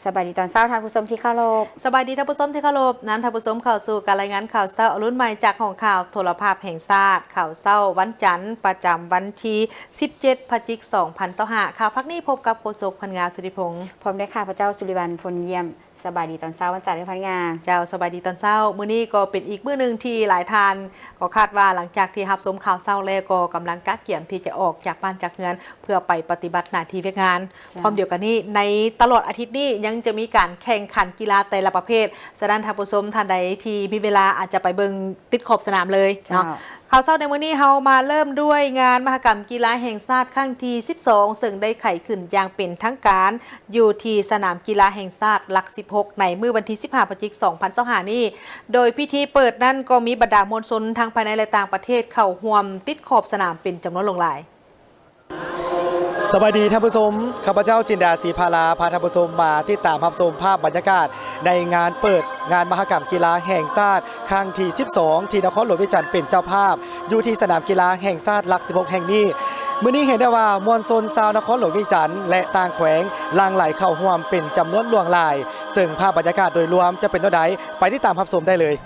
ສະບາຍດີຕອນເຊົ້າ ທ່ານຜູ້ຊົມທີ່ເຄົາລົບ. ສະບາຍດີທ່ານຜູ້ຊົມທີ່ເຄົາລົບ. ນຳທ່ານຜູ້ຊົມເຂົ້າສູ່ການລາຍງານຂ່າວເຊົ້າອະລຸນໃໝ່ ຈາກຫ້ອງຂ່າວໂທລະພາບແຫ່ງຊາດ, ຂ່າວເຊົ້າວັນຈັນ ປະຈຳວັນທີສິບເຈັດ ພະຈິກ ສອງພັນຊາວຫ້າ. ຂ່າວພາກນີ້ພົບກັບໂຄສົກ ພັນງາ ສຸລິພົງ ພ້ອມດ້ວຍຂ້າພະເຈົ້າ ສຸລິວັນ ພົນຢ້ຽມ. ສະບາຍດີຕອນເຊົ້າ ວັນຈັນ ເດີ ພັນງາ. ເຈົ້າ, ສະບາຍດີຕອນເຊົ້າ. ມື້ນີ້ກໍເປັນອີກມື້ໜຶ່ງທີ່ຫຼາຍທ່ານກໍຄາດວ່າ ຫຼັງຈາກທີ່ຮັບຊົມຂ່າວເຊົ້າແລ້ວ ກໍກຳລັງກະກຽມທີ່ຈະອອກຈາກບ້ານຈາກເຮືອນ ເພື່ອໄປປະຕິບັດໜ້າທີ່ວຽກງານ. ເຈົ້າ. ພ້ອມດຽວກັນນີ້ ໃນຕະຫຼອດອາທິດນີ້ ຍັງຈະມີການແຂ່ງຂັນກິລາແຕ່ລະປະເພດ, ສະນັ້ນທ່ານຜູ້ຊົມທ່ານໃດທີ່ມີເວລາ ອາດຈະໄປເບິ່ງຕິດຂອບສະໜາມເລີຍເນາະ. ເຈົ້າ. ຂ່າວເຊົ້າໃນມື້ນີ້ ເຮົາມາເລີ່ມດ້ວຍງານມະຫະກຳກິລາແຫ່ງຊາດຄັ້ງທີສິບສອງ ເຊິ່ງໄດ້ໄຂຂຶ້ນຢ່າງເປັນທາງການ ຢູ່ທີ່ສະໜາມກິລາແຫ່ງຊາດຫຼັກສິບຫົກ ໃນມື້ວັນທີສິບຫ້າ ພະຈິກ ສອງພັນຊາວຫ້ານີ້. ໂດຍພິທີເປີດນັ້ນ ກໍມີບັນດາມວນຊົນທັງພາຍໃນ ແລະ ຕ່າງປະເທດເຂົ້າຮ່ວມຕິດຂອບສະໜາມເປັນຈຳນວນຫຼວງຫຼາຍ. ສະບາຍດີທ່ານຜູ້ຊົມ, ຂ້າພະເຈົ້າ ຈິນດາ ສີພາລາ ພາທ່ານຜູ້ຊົມມາຕິດຕາມຮັບຊົມພາບບັນຍາກາດໃນງານເປີດງານມະຫະກຳກິລາແຫ່ງຊາດຄັ້ງທີສິບສອງ ທີ່ນະຄອນຫຼວງວຽງຈັນເປັນເຈົ້າພາບ ຢູ່ທີ່ສະໜາມກິລາແຫ່ງຊາດຫຼັກສິບຫົກແຫ່ງນີ້. ມື້ນີ້ເຫັນໄດ້ວ່າມວນຊົນຊາວນະຄອນຫຼວງວຽງຈັນ ແລະ ຕ່າງແຂວງຫຼັ່ງໄຫຼເຂົ້າຮ່ວມເປັນຈຳນວນຫຼວງຫຼາຍ, ເຊິ່ງພາບບັນຍາກາດໂດຍລວມຈະເປັນແນວໃດ ໄປຕິດຕາມຮັບຊົມໄດ້ເລີຍ.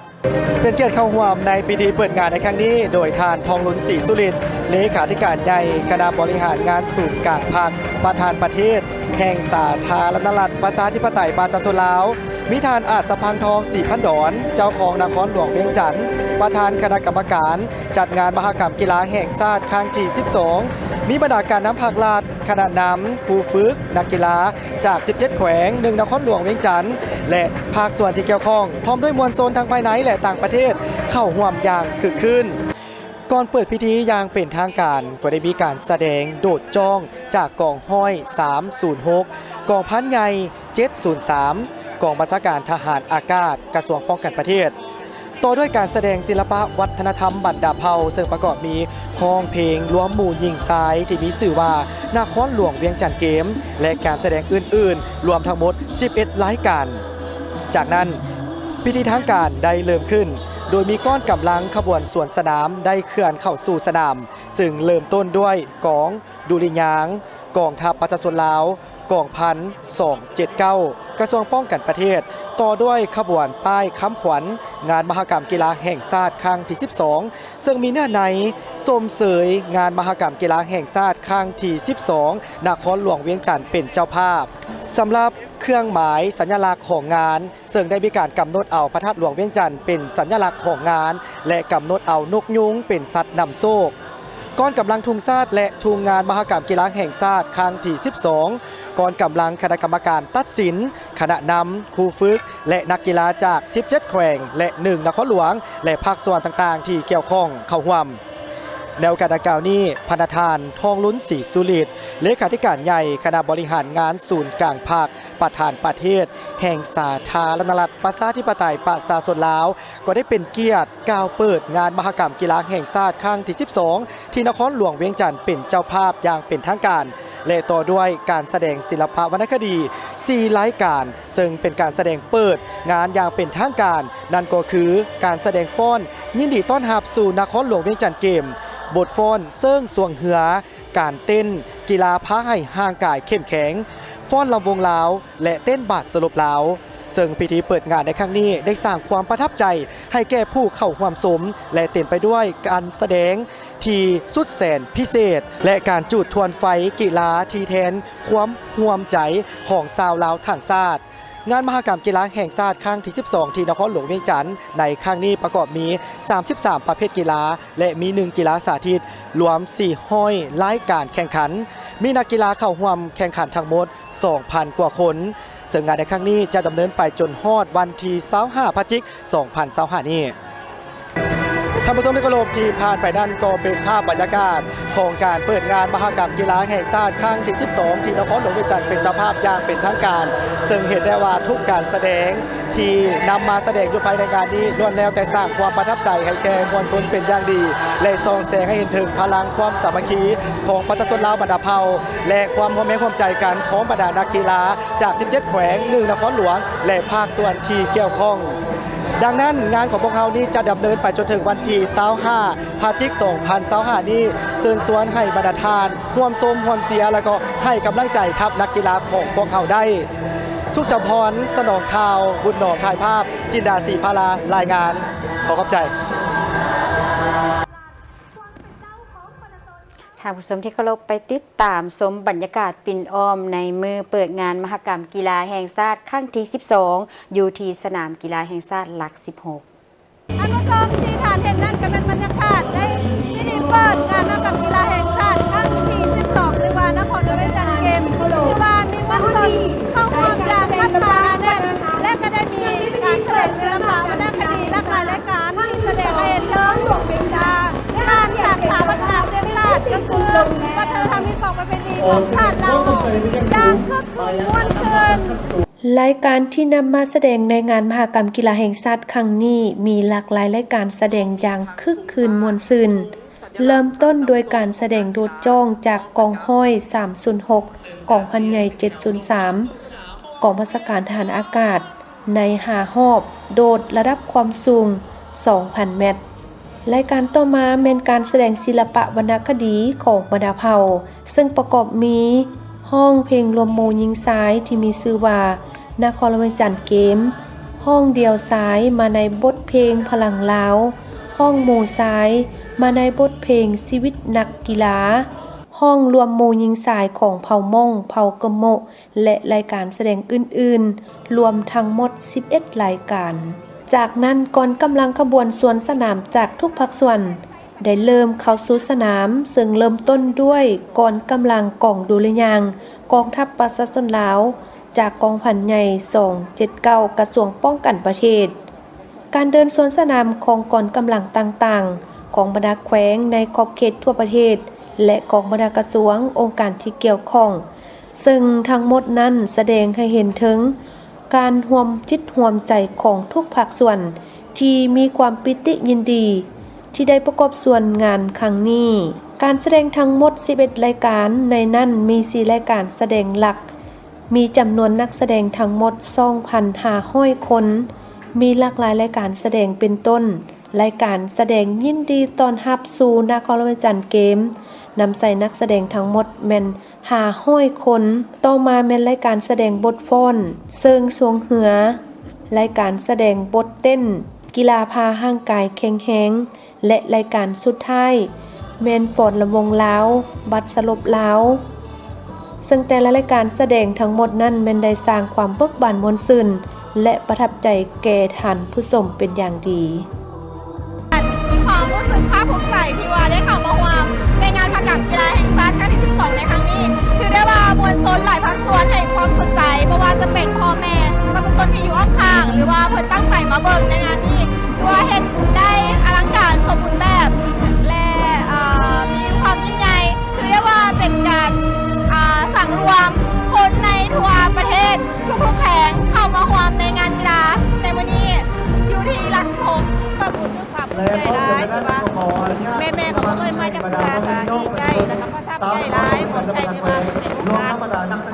ເປັນກຽດເຂົ້າຮ່ວມໃນພິທີເປີດງານໃນຄັ້ງນີ້ ໂດຍທ່ານ ທອງລຸນ ສີສຸລິດ ເລຂາທິການໃຫຍ່ຄະນະບໍລິຫານງານສູນກາງພັກ, ປະທານປະເທດແຫ່ງສາທາລະນະລັດປະຊາທິປະໄຕປະຊາຊົນລາວ, ມີທ່ານ ອາດສະພັງທອງ ສີພັນດອນ ເຈົ້າຄອງນະຄອນຫຼວງວຽງຈັນ, ປະທານຄະນະກຳມະການຈັດງານມະຫະກຳກິລາແຫ່ງຊາດຄັ້ງທີສິບສອງ, ມີບັນດາການນຳພັກລັດ, ຄະນະນຳ, ຄູຝຶກ, ນັກກິລາຈາກສິບເຈັດແຂວງ, ໜຶ່ງນະຄອນຫຼວງວຽງຈັນ ແລະ ພາກສ່ວນທີ່ກ່ຽວຂ້ອງ, ພ້ອມດ້ວຍມວນຊົນທັງພາຍໃນ ແລະ ຕ່າງປະເທດ ເຂົ້າຮ່ວມຢ່າງຄຶກຄື້ນ. ກ່ອນເປີດພິທີຢ່າງເປັນທາງການ ກໍໄດ້ມີການສະແດງໂດດຈ້ອງຈາກກອງຮ້ອຍສາມສູນຫົກ, ກອງພັນໃຫຍ່ເຈັດສູນສາມ, ກອງບັນຊາການທະຫານອາກາດ ກະຊວງປ້ອງກັນປະເທດ. ຕໍ່ດ້ວຍການສະແດງສິລະປະວັດທະນະທຳບັນດາເຜົ່າ ເຊິ່ງປະກອບມີຮ້ອງເພງລວມໝູ່ຍິງຊາຍທີ່ມີຊື່ວ່າ ນະຄອນຫຼວງວຽງຈັນເກມ ແລະ ການສະແດງອື່ນໆ ລວມທັງໝົດສິບເອັດລາຍການ. ຈາກນັ້ນ, ພິທີທາງການໄດ້ເລີ່ມຂຶ້ນ ໂດຍມີກ້ອນກຳລັງຂະບວນສວນສະໜາມໄດ້ເຄື່ອນເຂົ້າສູ່ສະໜາມ, ເຊິ່ງເລີ່ມຕົ້ນດ້ວຍກອງດຸລິຍາງ ກອງທັບປະຊາຊົນລາວ ກອງພັນສອງເຈັດເກົ້າ ກະຊວງປ້ອງກັນປະເທດ, ຕໍ່ດ້ວຍຂະບວນປ້າຍຄຳຂວັນງານມະຫະກຳກິລາແຫ່ງຊາດຄັ້ງທີສິບສອງ ເຊິ່ງມີເນື້ອໃນຊົມເຊີຍງານມະຫະກຳກິລາແຫ່ງຊາດຄັ້ງທີສິບສອງ ນະຄອນຫຼວງວຽງຈັນເປັນເຈົ້າພາບ. ສຳລັບເຄື່ອງໝາຍສັນຍະລັກຂອງງານ ເຊິ່ງໄດ້ມີການກຳນົດເອົາພະທາດຫຼວງວຽງຈັນເປັນສັນຍະລັກຂອງງານ ແລະ ກຳນົດເອົານົກຍຸງເປັນສັດນຳໂຊກ. ກ້ອນກຳລັງທຸງຊາດ ແລະ ທຸງງານມະຫະກຳກິລາແຫ່ງຊາດຄັ້ງທີສິບສອງ, ກ້ອນກຳລັງຄະນະກຳມະການຕັດສິນ, ຄະນະນຳ, ຄູຝຶກ ແລະ ນັກກິລາຈາກສິບເຈັດແຂວງ ແລະ ໜຶ່ງນະຄອນຫຼວງ ແລະ ພາກສ່ວນຕ່າງໆທີ່ກ່ຽວຂ້ອງເຂົ້າຮ່ວມ. ໃນໂອກາດດັ່ງກ່າວນີ້, ພະນະທ່ານ ທອງລຸນ ສີສຸລິດ ເລຂາທິການໃຫຍ່ຄະນະບໍລິຫານງານສູນກາງພັກ, ປະທານປະເທດແຫ່ງສາທາລະນະລັດປະຊາທິປະໄຕປະຊາຊົນລາວ ກໍໄດ້ເປັນກຽດກ່າວເປີດງານມະຫະກຳກິລາແຫ່ງຊາດຄັ້ງທີສິບສອງ ທີ່ນະຄອນຫຼວງວຽງຈັນເປັນເຈົ້າພາບຢ່າງເປັນທາງການ ແລະ ຕໍ່ດ້ວຍການສະແດງສິລະປະວັນນະຄະດີສີ່ລາຍການ, ເຊິ່ງເປັນການສະແດງເປີດງານຢ່າງເປັນທາງການ, ນັ້ນກໍຄື ການສະແດງຟ້ອນຍິນດີຕ້ອນຮັບສູ່ນະຄອນຫຼວງວຽງຈັນເກມ, ບົດຟ້ອນເຊີງຊ່ວງເຮືອ, ການເຕັ້ນ, ກິລາພາໃຫ້ຮ່າງກາຍເຂັ້ມແຂງ, ຟ້ອນລຳວົງລາວ ແລະ ເຕັ້ນບາດສະຫຼົບລາວ. ເຊິ່ງພິທີເປີດງານໃນຄັ້ງນີ້ໄດ້ສ້າງຄວາມປະທັບໃຈໃຫ້ແກ່ຜູ້ເຂົ້າຮ່ວມຊົມ ແລະ ເຕັມໄປດ້ວຍການສະແດງທີ່ສຸດແສນພິເສດ ແລະ ການຈູດທວນໄຟກິລາທີ່ແທນຄວາມຮ່ວມໃຈຂອງຊາວລາວທັງຊາດ. ງານມະຫະກຳກິລາແຫ່ງຊາດຄັ້ງທີສິບສອງ ທີ່ນະຄອນຫຼວງວຽງຈັນໃນຄັ້ງນີ້ປະກອບມີສາມສິບສາມປະເພດກິລາ ແລະ ມີໜຶ່ງກິລາສາທິດ, ລວມສີ່ຮ້ອຍລາຍການແຂ່ງຂັນ, ມີນັກກິລາເຂົ້າຮ່ວມແຂ່ງຂັນທັງໝົດສອງພັນກວ່າຄົນ, ເຊິ່ງງານໃນຄັ້ງນີ້ຈະດຳເນີນໄປຈົນຮອດວັນທີຊາວຫ້າ ພະຈິກ ສອງພັນຊາວຫ້ານີ້. ທ່ານຜູ້ຊົມທີ່ເຄົາລົບ, ທີ່ຜ່ານໄປນັ້ນກໍເປັນພາບບັນຍາກາດຂອງການເປີດງານມະຫະກຳກິລາແຫ່ງຊາດຄັ້ງທີສິບສອງ ທີ່ນະຄອນຫຼວງວຽງຈັນເປັນເຈົ້າພາບຢ່າງເປັນທາງການ, ເຊິ່ງເຫັນໄດ້ວ່າທຸກການສະແດງ ທີ່ນຳມາສະແດງຢູ່ພາຍໃນງານນີ້ ລ້ວນແລ້ວແຕ່ສ້າງຄວາມປະທັບໃຈໃຫ້ແກ່ມວນຊົນເປັນຢ່າງດີ ແລະ ສ່ອງແສງໃຫ້ເຫັນເຖິງພະລັງຄວາມສາມັກຄີຂອງປະຊາຊົນລາວບັນດາເຜົ່າ ແລະ ຄວາມຮ່ວມແຮງຮ່ວມໃຈກັນຂອງບັນດານັກກິລາຈາກສິບເຈັດແຂວງ, ໜຶ່ງນະຄອນຫຼວງ ແລະ ພາກສ່ວນທີ່ກ່ຽວຂ້ອງ. ດັ່ງນັ້ນ, ງານຂອງພວກເຮົານີ້ຈະດຳເນີນໄປຈົນເຖິງວັນທີຊາວຫ້າ ພະຈິກ ສອງພັນຊາວຫ້ານີ້, ເຊີນຊວນໃຫ້ບັນດາທ່ານ ຮ່ວມຊົມ, ຮ່ວມເຊຍ ແລ້ວກໍໃຫ້ກຳລັງໃຈທັບນັກກິລາຂອງພວກເຮົາໄດ້. ສຸກຈຳພອນ ສະໜອງຂ່າວ ບຸນໜອງ ຖ່າຍພາບ ຈິນດາ ສີພາລາ ລາຍງານ. ຂໍຂອບໃຈ. ທ່ານຜູ້ຊົມທີ່ເຄົາລົບ, ໄປຕິດຕາມຊົມບັນຍາກາດປິ່ນອ້ອມໃນມື້ເປີດງານມະຫະກຳກິລາແຫ່ງຊາດຄັ້ງທີສິບສອງ ຢູ່ທີ່ສະໜາມກິລາແຫ່ງຊາດຫຼັກສິບຫົກ. ທ່ານຜູ້ຊົມທີ່ທ່ານເຫັນນັ້ນກໍແມ່ນບັນຍາກາດໃນພິທີເປີດງານມະຫະກຳກິລາແຫ່ງຊາດຄັ້ງທີສິບສອງ ຫຼືວ່ານະຄອນຫຼວງວຽງຈັນເກມ ທີ່ວ່າມີມວນຊົນເຂົ້າຮ່ວມຢ່າງຄັກໜາແໜ້ນ ແລະ ກໍໄດ້ມີການສະແດງສິລະປະວະນະຄະດີຫຼາກຫຼາຍລາຍການທີ່ສະແດງໃຫ້ເຫັນເຖິງ ອ່າ ການສານສາພັດທະນາປະເທດຊາດ ກໍຄືວັດທະນະທຳຮີດຄອງປະເພນີຂອງຊາດເຮົາຢ່າງຄຶກຄື້ນມ່ວນຊື່ນ. ລາຍການທີ່ນຳມາສະແດງໃນງານມະຫະກຳກິລາແຫ່ງຊາດຄັ້ງນີ້ ມີຫຼາກຫຼາຍລາຍການສະແດງຢ່າງຄຶກຄື້ນມ່ວນຊື່ນ. ເລີ່ມຕົ້ນດ້ວຍການສະແດງໂດດຈ້ອງຈາກກອງຮ້ອຍສາມສູນຫົກ ກອງພັນໃຫຍ່ເຈັດສູນສາມ ກອງບັນຊາການທະຫານອາກາດ ໃນຫ້າຮອບໂດດລະດັບຄວາມສູງສອງພັນແມັດ. ລາຍການຕໍ່ມາແມ່ນການສະແດງສິລະປະວັນນະຄະດີຂອງບັນດາເຜົ່າ ເຊິ່ງປະກອບມີ ຮ້ອງເພງລວມໝູ່ຍິງຊາຍທີ່ມີຊື່ວ່າ ນະຄອນຫຼວງວຽງຈັນເກມ, ຮ້ອງດ່ຽວຊາຍມາໃນບົດເພງພະລັງລາວ, ຮ້ອງໝູ່ຊາຍມາໃນບົດເພງຊີວິດນັກກິລາ, ຮ້ອງລວມໝູ່ຍິງຊາຍຂອງເຜົ່າມົ້ງ, ເຜົ່າກຶມໂມະ ແລະ ລາຍການສະແດງອື່ນໆ ລວມທັງໝົດສິບເອັດລາຍການ. ຈາກນັ້ນ ກອນກຳລັງຂະບວນສວນສະໜາມຈາກທຸກພາກສ່ວນ ໄດ້ເລີ່ມເຂົ້າສູ່ສະໜາມ, ເຊິ່ງເລີ່ມຕົ້ນດ້ວຍກອນກຳລັງກອງດຸລິຍາງກອງທັບປະຊາຊົນລາວ ຈາກກອງພັນໃຫຍ່ສອງເຈັດເກົ້າ ກະຊວງປ້ອງກັນປະເທດ. ການເດີນສວນສະໜາມຂອງກອງກຳລັງຕ່າງໆ ຂອງບັນດາແຂວງໃນຂອບເຂດທົ່ວປະເທດ ແລະ ຂອງບັນດາກະຊວງ, ອົງການທີ່ກ່ຽວຂ້ອງ, ເຊິ່ງທັງໝົດນັ້ນສະແດງໃຫ້ເຫັນເຖິງການຮ່ວມຈິດຮ່ວມໃຈຂອງທຸກພາກສ່ວນ ທີ່ມີຄວາມປີຕິຍິນດີທີ່ໄດ້ປະກອບສ່ວນງານຄັ້ງນີ້. ການສະແດງທັງໝົດສິບເອັດລາຍການ, ໃນນັ້ນມີສີ່ລາຍການສະແດງຫຼັກ, ມີຈຳນວນນັກສະແດງທັງໝົດສອງພັນຫ້າຮ້ອຍຄົນ, ມີຫຼາກຫຼາຍລາຍການສະແດງເປັນຕົ້ນ ລາຍການສະແດງຍິນດີຕ້ອນຮັບສູ່ນະຄອນຫຼວງວຽງຈັນເກມ, ນຳໃຊ້ນັກສະແດງທັງໝົດແມ່ນຫ້າຮ້ອຍຄົນ. ຕໍ່ມາແມ່ນລາຍການສະແດງບົດຟ້ອນເຊີງຊ່ວງເຮືອ, ລາຍການສະແດງບົດເຕັ້ນກິລາພາຮ່າງກາຍແຂງແຮງ ແລະ ລາຍການສຸດທ້າຍແມ່ນຟ້ອນລຳວົງລາວ ບັດສະຫຼົບລາວ, ເຊິ່ງແຕ່ລະລາຍການສະແດງທັງໝົດນັ້ນແມ່ນໄດ້ສ້າງຄວາມເບີກບານມ່ວນຊື່ນ ແລະ ປະທັບໃຈແກ່ທ່ານຜູ້ຊົມເປັນຢ່າງດີ. ມີຄວາມຮູ້ສຶກພາກພູມໃຈທີ່ວ່າໄດ້ເຂົ້າມາຮ່ວມໃນງານມະຫະກຳກິລາແຫ່ງຊາດຄັ້ງທີສິບສອງໃນຄັ້ງນີ້. ຖືໄດ້ວ່າມວນຊົນຫຼາຍພາກສ່ວນໃຫ້ຄວາມສົນໃຈ, ບໍ່ວ່າຈະເປັນພໍ່ແມ່, ປະຊາຊົນທີ່ຢູ່ອ້ອມຂ້າງ ຫຼືວ່າເພິ່ນຕັ້ງໃຈມາເບິ່ງໃນງານນີ້. ຖືວ່າເຮັດໄດ້ອະລັງການສົມບູນແບບ ແລະ ເອີ ມີຄວາມຍິ່ງໃຫຍ່. ຖືໄດ້ວ່າເປັນການ ເອີ ສັງລວມຄົນໃນທົ່ວປະເທດ ທຸກໆແຂວງເຂົ້າມາຮ່ວມໃນງານກິລາໃນມື້ນີ້ ຢູ່ທີ່ຫຼັກສິບຫົກ. ຄວາມຮູ້ສຶກພາກພູມໃຈຫຼາຍ ທີ່ວ່າແມ່ໆຂອງພວກເຮົາມາຈາກເທື່ອ ກໍດີໃຈ ແລ້ວກໍປະທັບໃຈຫຼາຍ. ຂອບໃຈທີ່ວ່າເປັນໂອກາດ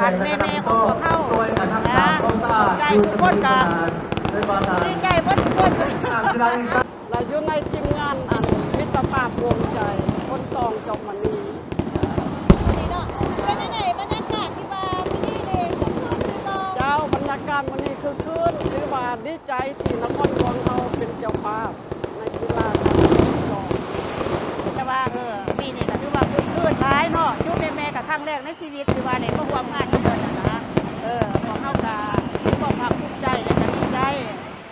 ອັນແມ່ໆຂອງພວກເຮົາ ແລະ ໃຈທຸກຄົນກໍ ດີໃຈເບິດທຸກຄົນ ແລະ ຢູ່ໃນທີມງານອັນມິດຕະພາບລວມໃຈ ຄົນຕອງຈອມມະນີ. ເປັນຈັ່ງໃດບັນຍາກາດທີ່ວ່າມື້ນີ້ເດ້ ຄຶກຄື້ນຢູ່ບໍ່? ເຈົ້າ, ບັນຍາກາດມື້ນີ້ຄຶກຄື້ນ ຖືວ່າດີໃຈທີ່ນະຄອນຫຼວງເຮົາເປັນເຈົ້າພາບໃນກິລາຄັ້ງທີສິບສອງ. ແຕ່ວ່າ ເອີ ປີນີ້ກໍຖືວ່າຄຶກຄື້ນຫຼາຍເນາະ, ຢູ່ແມ່ໆກໍຄັ້ງແລກໃນຊີວິດ ຖືວ່າໄດ້ມາຮ່ວມງານນຳເພິ່ນຫັ້ນນະ. ເອີ ພວກເຮົາກໍມີຄວາມພາກພູມໃຈ ແລະ ກໍດີໃຈ.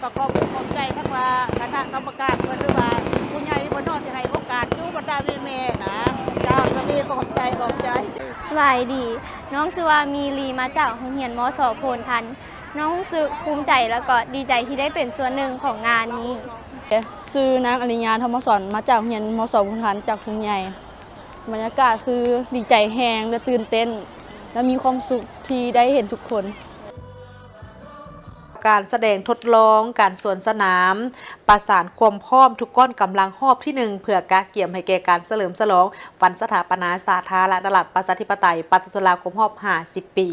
ກໍຂອບອົກຂອບໃຈທັງວ່າຄະນະກຳມະການເພິ່ນ ຫຼືວ່າຜູ້ໃຫຍ່ເພິ່ນເນາະ ທີ່ໃຫ້ໂອກາດສູ່ບັນດາແມ່ໆນະ. ເຈົ້າ ສະຫວີ ຂອບໃຈ ຂອບໃຈ. ສະບາຍດີ, ນ້ອງຊື່ວ່າມີລີ ມາຈາກໂຮງຮຽນ ມສ ໂພນທັນ. ນ້ອງຮູ້ສຶກພູມໃຈ ແລ້ວກໍດີໃຈທີ່ໄດ້ເປັນສ່ວນໜຶ່ງຂອງງານນີ້. ຊື່ນາງອະລິຍາ ທຳມະສອນ ມາຈາກໂຮງຮຽນ ມສ ໂພນທັນ ຈາກທົ່ງໃຫຍ່. ບັນຍາກາດຄືດີໃຈແຮງ ແລະ ຕື່ນເຕັ້ນ ແລະ ມີຄວາມສຸກທີ່ໄດ້ເຫັນທຸກຄົນ. ການສະແດງທົດລອງ, ການສວນສະໜາມ, ປະສານຄວາມພ້ອມທຸກກ້ອນກຳລັງຮອບທີໜຶ່ງ ເພື່ອກະກຽມໃຫ້ແກ່ການສະເຫຼີມສະຫຼອງວັນສະຖາປະນາສາທາລະນະລັດ ປະຊາທິປະໄຕ ປະຊາຊົນລາວ ຄົບຮອບຫ້າສິບປີ.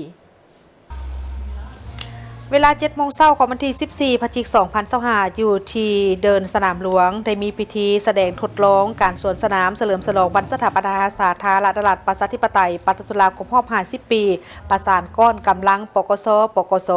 ເວລາເຈັດໂມງເຊົ້າຂອງວັນທີສິບສີ່ ພະຈິກ ສອງພັນຊາວຫ້າ ຢູ່ທີ່ເດີ່ນສະໜາມຫຼວງ ໄດ້ມີພິທີສະແດງທົດລອງການສວນສະໜາມສະເຫຼີມສະຫຼອງວັນສະຖາປະນາສາທາລະນະລັດປະຊາທິປະໄຕປະຊາຊົນລາວຄົບຮອບຫ້າສິບປີ ປະສານກ້ອນກຳລັງ ປກສ, ປກສ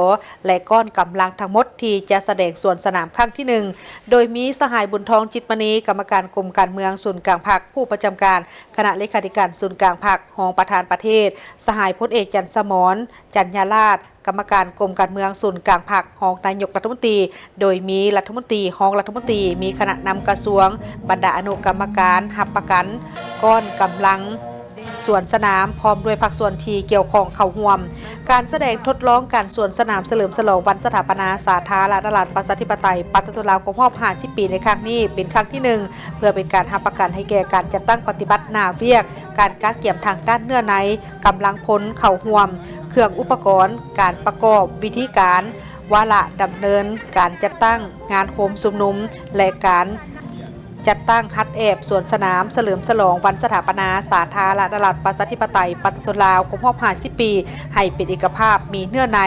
ແລະ ກ້ອນກຳລັງທັງໝົດທີ່ຈະສະແດງສວນສະໜາມຄັ້ງທີໜຶ່ງ ໂດຍມີສະຫາຍ ບຸນທອງ ຈິດມະນີ ກຳມະການກົມການເມືອງສູນກາງພັກ, ຜູ້ປະຈຳການຄະນະເລຂາທິການສູນກາງພັກ, ຮອງປະທານປະເທດ, ສະຫາຍ ພົນເອກ ຈັນສະໝອນ ຈັນຍາລາດ ກຳມະການກົມການເມືອງສູນກາງພັກ, ຮອງນາຍົກລັດຖະມົນຕີ, ໂດຍມີລັດຖະມົນຕີ, ຮອງລັດຖະມົນຕີ, ມີຄະນະນຳກະຊວງ, ບັນດາອະນຸກຳມະການຮັບປະກັນກ້ອນກຳລັງສວນສະໜາມ ພ້ອມດ້ວຍພາກສ່ວນທີ່ກ່ຽວຂ້ອງເຂົ້າຮ່ວມ. ການສະແດງທົດລອງການສວນສະໜາມສະເຫຼີມສະຫຼອງວັນສະຖາປະນາສາທາລະນະລັດປະຊາທິປະໄຕປະຊາຊົນລາວຄົບຮອບຫ້າສິບປີໃນຄັ້ງນີ້ ເປັນຄັ້ງທີໜຶ່ງ ເພື່ອເປັນການຮັບປະກັນໃຫ້ແກ່ການຈັດຕັ້ງປະຕິບັດໜ້າວຽກ, ການກະກຽມທາງດ້ານເນື້ອໃນ, ກຳລັງພົນເຂົ້າຮ່ວມ, ເຄື່ອງອຸປະກອນ, ການປະກອບ, ວິທີການ, ວາລະດຳເນີນການຈັດຕັ້ງງານໂຮມຊຸມນຸມ ແລະ ການຈັດຕັ້ງຮັດແອບສວນສະໜາມສະເຫຼີມສະຫຼອງວັນສະຖາປະນາສາທາລະນະລັດປະຊາທິປະໄຕປະຊາຊົນລາວຄົບຮອບຫ້າສິບປີ ໃຫ້ເປັນເອກະພາບ, ມີເນື້ອໃນ,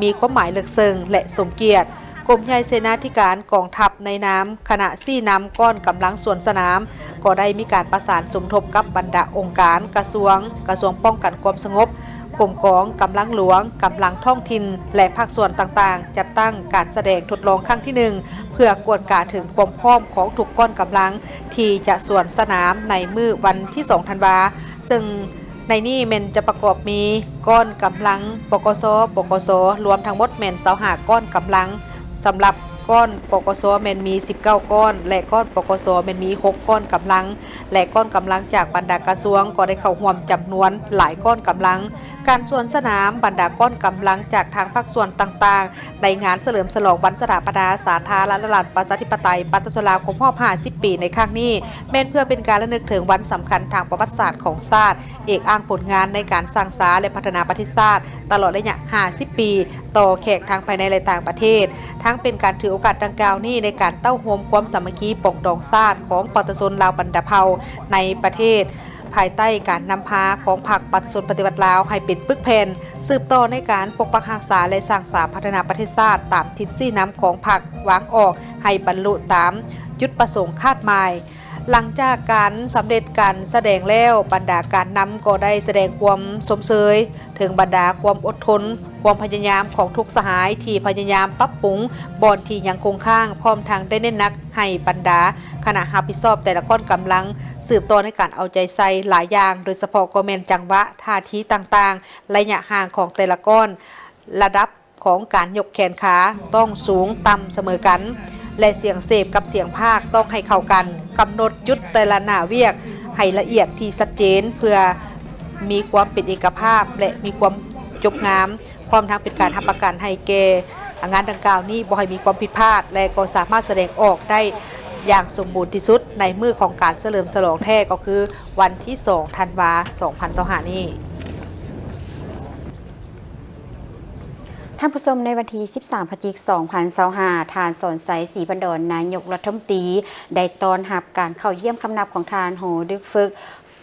ມີຄວາມໝາຍເລິກເຊິ່ງ ແລະ ສົມກຽດ. ກົມໃຫຍ່ເສນາທິການກອງທັບ ໃນນາມຄະນະຊີ້ນຳກ້ອນກຳລັງສວນສະໜາມ ກໍໄດ້ມີການປະສານສົມທົບກັບບັນດາອົງການ, ກະຊວງ, ກະຊວງປ້ອງກັນຄວາມສະຫງົບ, ກົມກອງກຳລັງຫຼວງ, ກຳລັງທ້ອງຖິ່ນ ແລະ ພາກສ່ວນຕ່າງໆ ຈັດຕັ້ງການສະແດງທົດລອງຄັ້ງທີໜຶ່ງ ເພື່ອກວດກາເຖິງຄວາມພ້ອມຂອງທຸກກ້ອນກຳລັງທີ່ຈະສວນສະໜາມໃນມື້ວັນທີສອງທັນວາ ເຊິ່ງ ໃນນີ້ແມ່ນຈະປະກອບມີກ້ອນກຳລັງ ປກສ, ປກສ ລວມທັງໝົດແມ່ນຊາວຫ້າກ້ອນກຳລັງ. ສຳລັບກ້ອນ ປກສ ແມ່ນມີສິບເກົ້າກ້ອນ ແລະ ກ້ອນ ປກສ ແມ່ນມີຫົກກ້ອນກຳລັງ ແລະ ກ້ອນກຳລັງຈາກບັນດາກະຊວງກໍໄດ້ເຂົ້າຮ່ວມຈຳນວນຫຼາຍກ້ອນກຳລັງ. ການສວນສະໜາມບັນດາກ້ອນກຳລັງຈາກທາງພາກສ່ວນຕ່າງໆ ໃນງານສະເຫຼີມສະຫຼອງວັນສະຖາປະນາສາທາລະນະລັດປະຊາທິປະໄຕປະຊາຊົນລາວຄົບຮອບຫ້າສິບປີໃນຄັ້ງນີ້ ແມ່ນເພື່ອເປັນການລະນຶກເຖິງວັນສຳຄັນທາງປະຫວັດສາດຂອງຊາດ, ເອກອ້າງຜົນງານໃນການສ້າງສາ ແລະ ພັດທະນາປະເທດຊາດຕະຫຼອດໄລຍະຫ້າສິບປີ ຕໍ່ແຂກທັງພາຍໃນ ແລະ ຕ່າງປະເທດ, ທັງເປັນການຖືໂອກາດດັ່ງກ່າວນີ້ໃນການເຕົ້າໂຮມຄວາມສາມັກຄີປອງດອງຊາດຂອງປະຊາຊົນລາວບັນດາເຜົ່າໃນປະເທດ ພາຍໃຕ້ການນຳພາຂອງພັກປະຊາຊົນປະຕິວັດລາວໃຫ້ເປັນປຶກແຜ່ນ ສືບຕໍ່ໃນການປົກປັກຮັກສາ ແລະ ສ້າງສາພັດທະນາປະເທດຊາດຕາມທິດຊີ້ນຳຂອງພັກວາງອອກໃຫ້ບັນລຸຕາມຈຸດປະສົງຄາດໝາຍ. ຫຼັງຈາກການສຳເລັດການສະແດງແລ້ວ, ບັນດາການນຳກໍໄດ້ສະແດງຄວາມຊົມເຊີຍເຖິງບັນດາຄວາມອົດທົນ, ຄວາມພະຍາຍາມຂອງທຸກສະຫາຍທີ່ພະຍາຍາມປັບປຸງບ່ອນທີ່ຍັງຄົງຄ້າງ, ພ້ອມທັງໄດ້ເນັ້ນໜັກໃຫ້ບັນດາຄະນະຮັບຜິດຊອບແຕ່ລະກ້ອນກຳລັງ ສືບຕໍ່ໃນການເອົາໃຈໃສ່ຫຼາຍຢ່າງ, ໂດຍສະເພາະກໍແມ່ນຈັງຫວະ, ທ່າທີຕ່າງໆ, ໄລຍະຫ່າງຂອງແຕ່ລະກ້ອນ, ລະດັບ ຂອງການຍົກແຂນຂາຕ້ອງສູງຕ່ຳສະເໝີກັນ ແລະ ສຽງເສບກັບສຽງພາກຕ້ອງໃຫ້ເຂົ້າກັນ, ກຳນົດຈຸດແຕ່ລະໜ້າວຽກໃຫ້ລະອຽດທີ່ຊັດເຈນ ເພື່ອມີຄວາມເປັນເອກະພາບ ແລະ ມີຄວາມຈົບງາມ, ພ້ອມທັງເປັນການຮັບປະກັນໃຫ້ແກ່ງານດັ່ງກ່າວນີ້ບໍ່ໃຫ້ມີຄວາມຜິດພາດ ແລະ ກໍສາມາດສະແດງອອກໄດ້ຢ່າງສົມບູນທີ່ສຸດໃນມື້ຂອງການສະເຫຼີມສະຫຼອງແທ້ ກໍຄືວັນທີສອງທັນວາ ສອງພັນຊາວຫ້ານີ້. ທ່ານຜູ້ຊົມ, ໃນວັນທີສິບສາມ ພະຈິກ ສອງພັນຊາວຫ້າ ທ່ານ ສອນໄຊ ສີພັນດອນ ນາຍົກລັດຖະມົນຕີ ໄດ້ຕ້ອນຮັບການເຂົ້າຢ້ຽມຄຳນັບຂອງທ່ານ ໂຮ ດຶກເຟິກ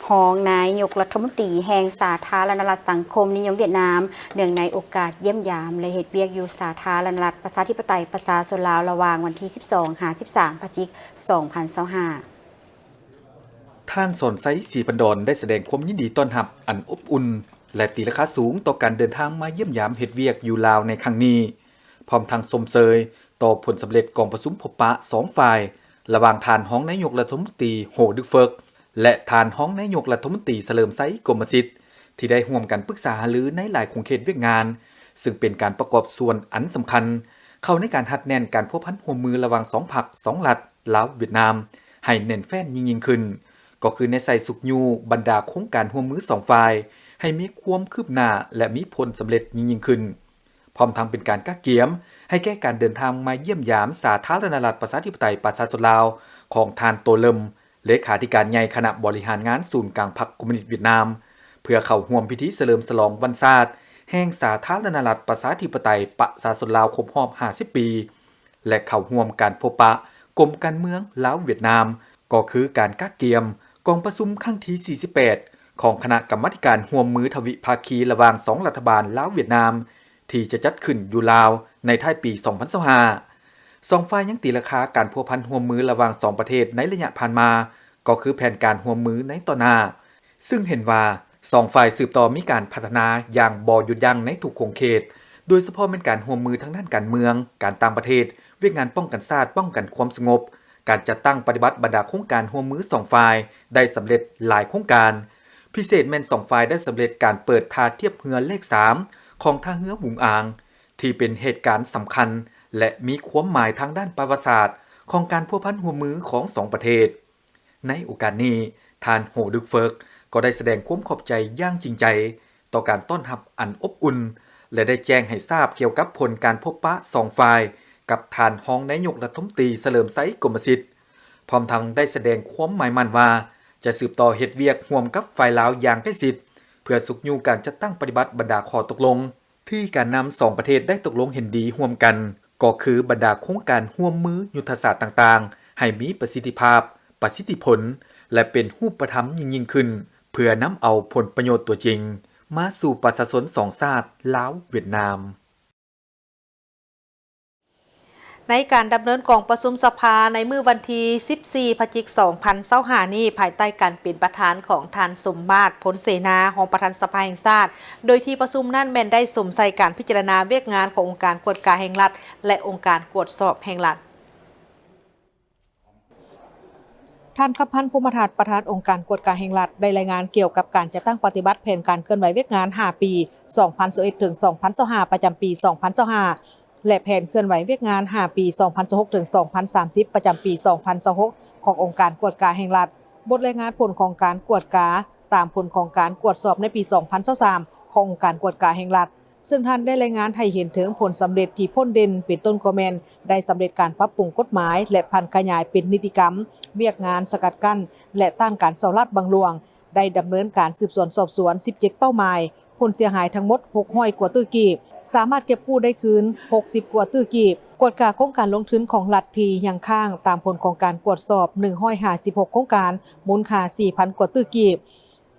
ຮອງນາຍົກລັດຖະມົນຕີແຫ່ງສາທາລະນະລັດສັງຄົມນິຍົມຫວຽດນາມ ເນື່ອງໃນໂອກາດຢ້ຽມຢາມ ແລະ ເຮັດວຽກຢູ່ສາທາລະນະລັດປະຊາທິປະໄຕປະຊາຊົນລາວ ລະຫວ່າງວັນທີສິບສອງ ຫາ ສິບສາມ ພະຈິກ ສອງພັນຊາວຫ້າ. ທ່ານ ສອນໄຊ ສີພັນດອນ ໄດ້ສະແດງຄວາມຍິນດີຕ້ອນຮັບອັນອົບອຸ່ນ ແລະ ຕີລາຄາສູງຕໍ່ການເດີນທາງມາຢ້ຽມຢາມເຮັດວຽກຢູ່ລາວໃນຄັ້ງນີ້, ພ້ອມທັງຊົມເຊີຍຕໍ່ຜົນສຳເລັດກອງປະຊຸມພົບປະສອງຝ່າຍ ລະຫວ່າງທ່ານຮອງນາຍົກລັດຖະມົນຕີ ໂຮ ດຶກເຟິກ ແລະ ທ່ານຮອງນາຍົກລັດຖະມົນຕີ ສະເຫຼີມໄຊ ກົມມະສິດ ທີ່ໄດ້ຮ່ວມກັນປຶກສາຫາລືໃນຫຼາຍຂົງເຂດວຽກງານ, ເຊິ່ງເປັນການປະກອບສ່ວນອັນສຳຄັນເຂົ້າໃນການຮັດແໜ້ນການພົວພັນຮ່ວມມືລະຫວ່າງສອງພັກສອງລັດ ລາວ-ຫວຽດນາມ ໃຫ້ແໜ້ນແຟ້ນຍິ່ງໆຂຶ້ນ, ກໍຄືແນໃສ່ຊຸກຍູ້ບັນດາໂຄງການຮ່ວມມືສອງຝ່າຍ ໃຫ້ມີຄວາມຄືບໜ້າ ແລະ ມີຜົນສຳເລັດຍິ່ງໆຂຶ້ນ, ພ້ອມທັງເປັນການກະກຽມໃຫ້ແກ່ການເດີນທາງມາຢ້ຽມຢາມສາທາລະນະລັດປະຊາທິປະໄຕປະຊາຊົນລາວຂອງທ່ານ ໂຕ ເລິມ ເລຂາທິການໃຫຍ່ຄະນະບໍລິຫານງານສູນກາງພັກຄອມມູນິດຫວຽດນາມ ເພື່ອເຂົ້າຮ່ວມພິທີສະເຫຼີມສະຫຼອງວັນຊາດແຫ່ງສາທາລະນະລັດປະຊາທິປະໄຕປະຊາຊົນລາວຄົບຮອບຫ້າສິບປີ ແລະ ເຂົ້າຮ່ວມການພົບປະກົມການເມືອງລາວຫວຽດນາມ ກໍຄືການກະກຽມກອງປະຊຸມຄັ້ງທີສີ່ສິບແປດ ຂອງຄະນະກຳມາທິການຮ່ວມມືທະວິພາຄີລະຫວ່າງສອງລັດຖະບານລາວຫວຽດນາມ ທີ່ຈະຈັດຂຶ້ນຢູ່ລາວໃນທ້າຍປີສອງພັນຊາວຫ້າ. ສອງຝ່າຍຍັງຕີລາຄາການພົວພັນຮ່ວມມືລະຫວ່າງສອງປະເທດໃນໄລຍະຜ່ານມາ ກໍຄືແຜນການຮ່ວມມືໃນຕໍ່ໜ້າ, ຊຶ່ງເຫັນວ່າສອງຝ່າຍສືບຕໍ່ມີການພັດທະນາຢ່າງບໍ່ຢຸດຢັ້ງໃນທຸກຂົງເຂດ, ໂດຍສະເພາະແມ່ນການຮ່ວມມືທາງດ້ານການເມືອງ, ການຕ່າງປະເທດ, ວຽກງານປ້ອງກັນຊາດ, ປ້ອງກັນຄວາມສະຫງົບ, ການຈັດຕັ້ງປະຕິບັດບັນດາໂຄງການຮ່ວມມືສອງຝ່າຍໄດ້ສຳເລັດຫຼາຍໂຄງການ. ພິເສດແມ່ນສອງຝ່າຍໄດ້ສຳເລັດການເປີດທ່າທຽບເຮືອເລກສາມຂອງທ່າເຮືອຫວຸງອາງ ທີ່ເປັນເຫດການສຳຄັນ ແລະ ມີຄວາມໝາຍທາງດ້ານປະຫວັດສາດຂອງການພົວພັນຮ່ວມມືຂອງສອງປະເທດ. ໃນໂອກາດນີ້, ທ່ານ ໂຮດຶກເຟີກ ກໍໄດ້ສະແດງຄວາມຂອບໃຈຢ່າງຈິງໃຈຕໍ່ການຕ້ອນຮັບອັນອົບອຸ່ນ ແລະ ໄດ້ແຈ້ງໃຫ້ຊາບກ່ຽວກັບຜົນການພົບປະສອງຝ່າຍກັບທ່ານຮອງນາຍົກລັດຖະມົນຕີ ສະເຫຼີມໄຊ ກົມມະສິດ, ພ້ອມທັງໄດ້ສະແດງຄວາມໝາຍໝັ້ນວ່າ ຈະສືບຕໍ່ເຮັດວຽກຮ່ວມກັບຝ່າຍລາວຢ່າງໃກ້ຊິດ ເພື່ອຊຸກຍູ້ການຈັດຕັ້ງປະຕິບັດບັນດາຂໍ້ຕົກລົງ ທີ່ການນຳສອງປະເທດໄດ້ຕົກລົງເຫັນດີຮ່ວມກັນ, ກໍຄືບັນດາໂຄງການຮ່ວມມືຍຸດທະສາດຕ່າງໆ ໃຫ້ມີປະສິດທິພາບ, ປະສິດທິຜົນ ແລະ ເປັນຮູບປະທຳຍິ່ງໆຂຶ້ນ, ເພື່ອນຳເອົາຜົນປະໂຫຍດຕົວຈິງມາສູ່ປະຊາຊົນສອງຊາດ ລາວ-ຫວຽດນາມ. ໃນການດຳເນີນກອງປະຊຸມສະພາໃນມື້ວັນທີສິບສີ່ ພະຈິກ ສອງພັນຊາວຫ້ານີ້, ພາຍໃຕ້ການເປັນປະທານຂອງທ່ານ ສົມມາດ ພົນເສນາ ຮອງປະທານສະພາແຫ່ງຊາດ, ໂດຍທີ່ປະຊຸມນັ້ນແມ່ນໄດ້ສົມໃສ່ການພິຈາລະນາວຽກງານຂອງອົງການກວດກາແຫ່ງລັດ ແລະ ອົງການກວດສອບແຫ່ງລັດ. ທ່ານ ຄຳພັນ ພົມມະທັດ ປະທານອົງການກວດກາແຫ່ງລັດ ໄດ້ລາຍງານກ່ຽວກັບການຈັດຕັ້ງປະຕິບັດແຜນການເຄື່ອນໄຫວວຽກງານຫ້າປີ ສອງພັນຊາວເອັດ ເຖິງ ສອງພັນຊາວຫ້າ ປະຈຳປີ ສອງພັນຊາວຫ້າ ແລະ ແຜນເຄື່ອນໄຫວວຽກງານຫ້າປີ ສອງພັນຊາວຫົກ ເຖິງ ສອງພັນສາມສິບ ປະຈຳປີ ສອງພັນຊາວຫົກ ຂອງອົງການກວດກາແຫ່ງລັດ, ບົດລາຍງານຜົນຂອງການກວດກາ ຕາມຜົນຂອງການກວດສອບໃນປີ ສອງພັນຊາວສາມ ຂອງອົງການກວດກາແຫ່ງລັດ, ເຊິ່ງທ່ານໄດ້ລາຍງານໃຫ້ເຫັນເຖິງຜົນສຳເລັດທີ່ພົ້ນເດັ່ນ, ເປັນຕົ້ນກໍແມ່ນໄດ້ສຳເລັດການປັບປຸງກົດໝາຍ ແລະ ຜັນຂະຫຍາຍເປັນນິຕິກຳ, ວຽກງານສະກັດກັ້ນ ແລະ ຕ້ານການສໍ້ລາດບັງຫຼວງ, ໄດ້ດຳເນີນການສືບສວນສອບສວນ ສິບເຈັດ ເປົ້າໝາຍ, ຜົນເສຍຫາຍທັງໝົດ ຫົກຮ້ອຍ ກວ່າຕື້ກີບ, ສາມາດເກັບກູ້ໄດ້ຄືນ ຫົກສິບ ກວ່າຕື້ກີບ, ກວດກາໂຄງການລົງທຶນຂອງລັດທີ່ຍັງຄ້າງ ຕາມຜົນຂອງການກວດສອບ ໜຶ່ງຮ້ອຍຫ້າສິບຫົກ ໂຄງການ, ມູນຄ່າ ສີ່ພັນ ກວ່າຕື້ກີບ,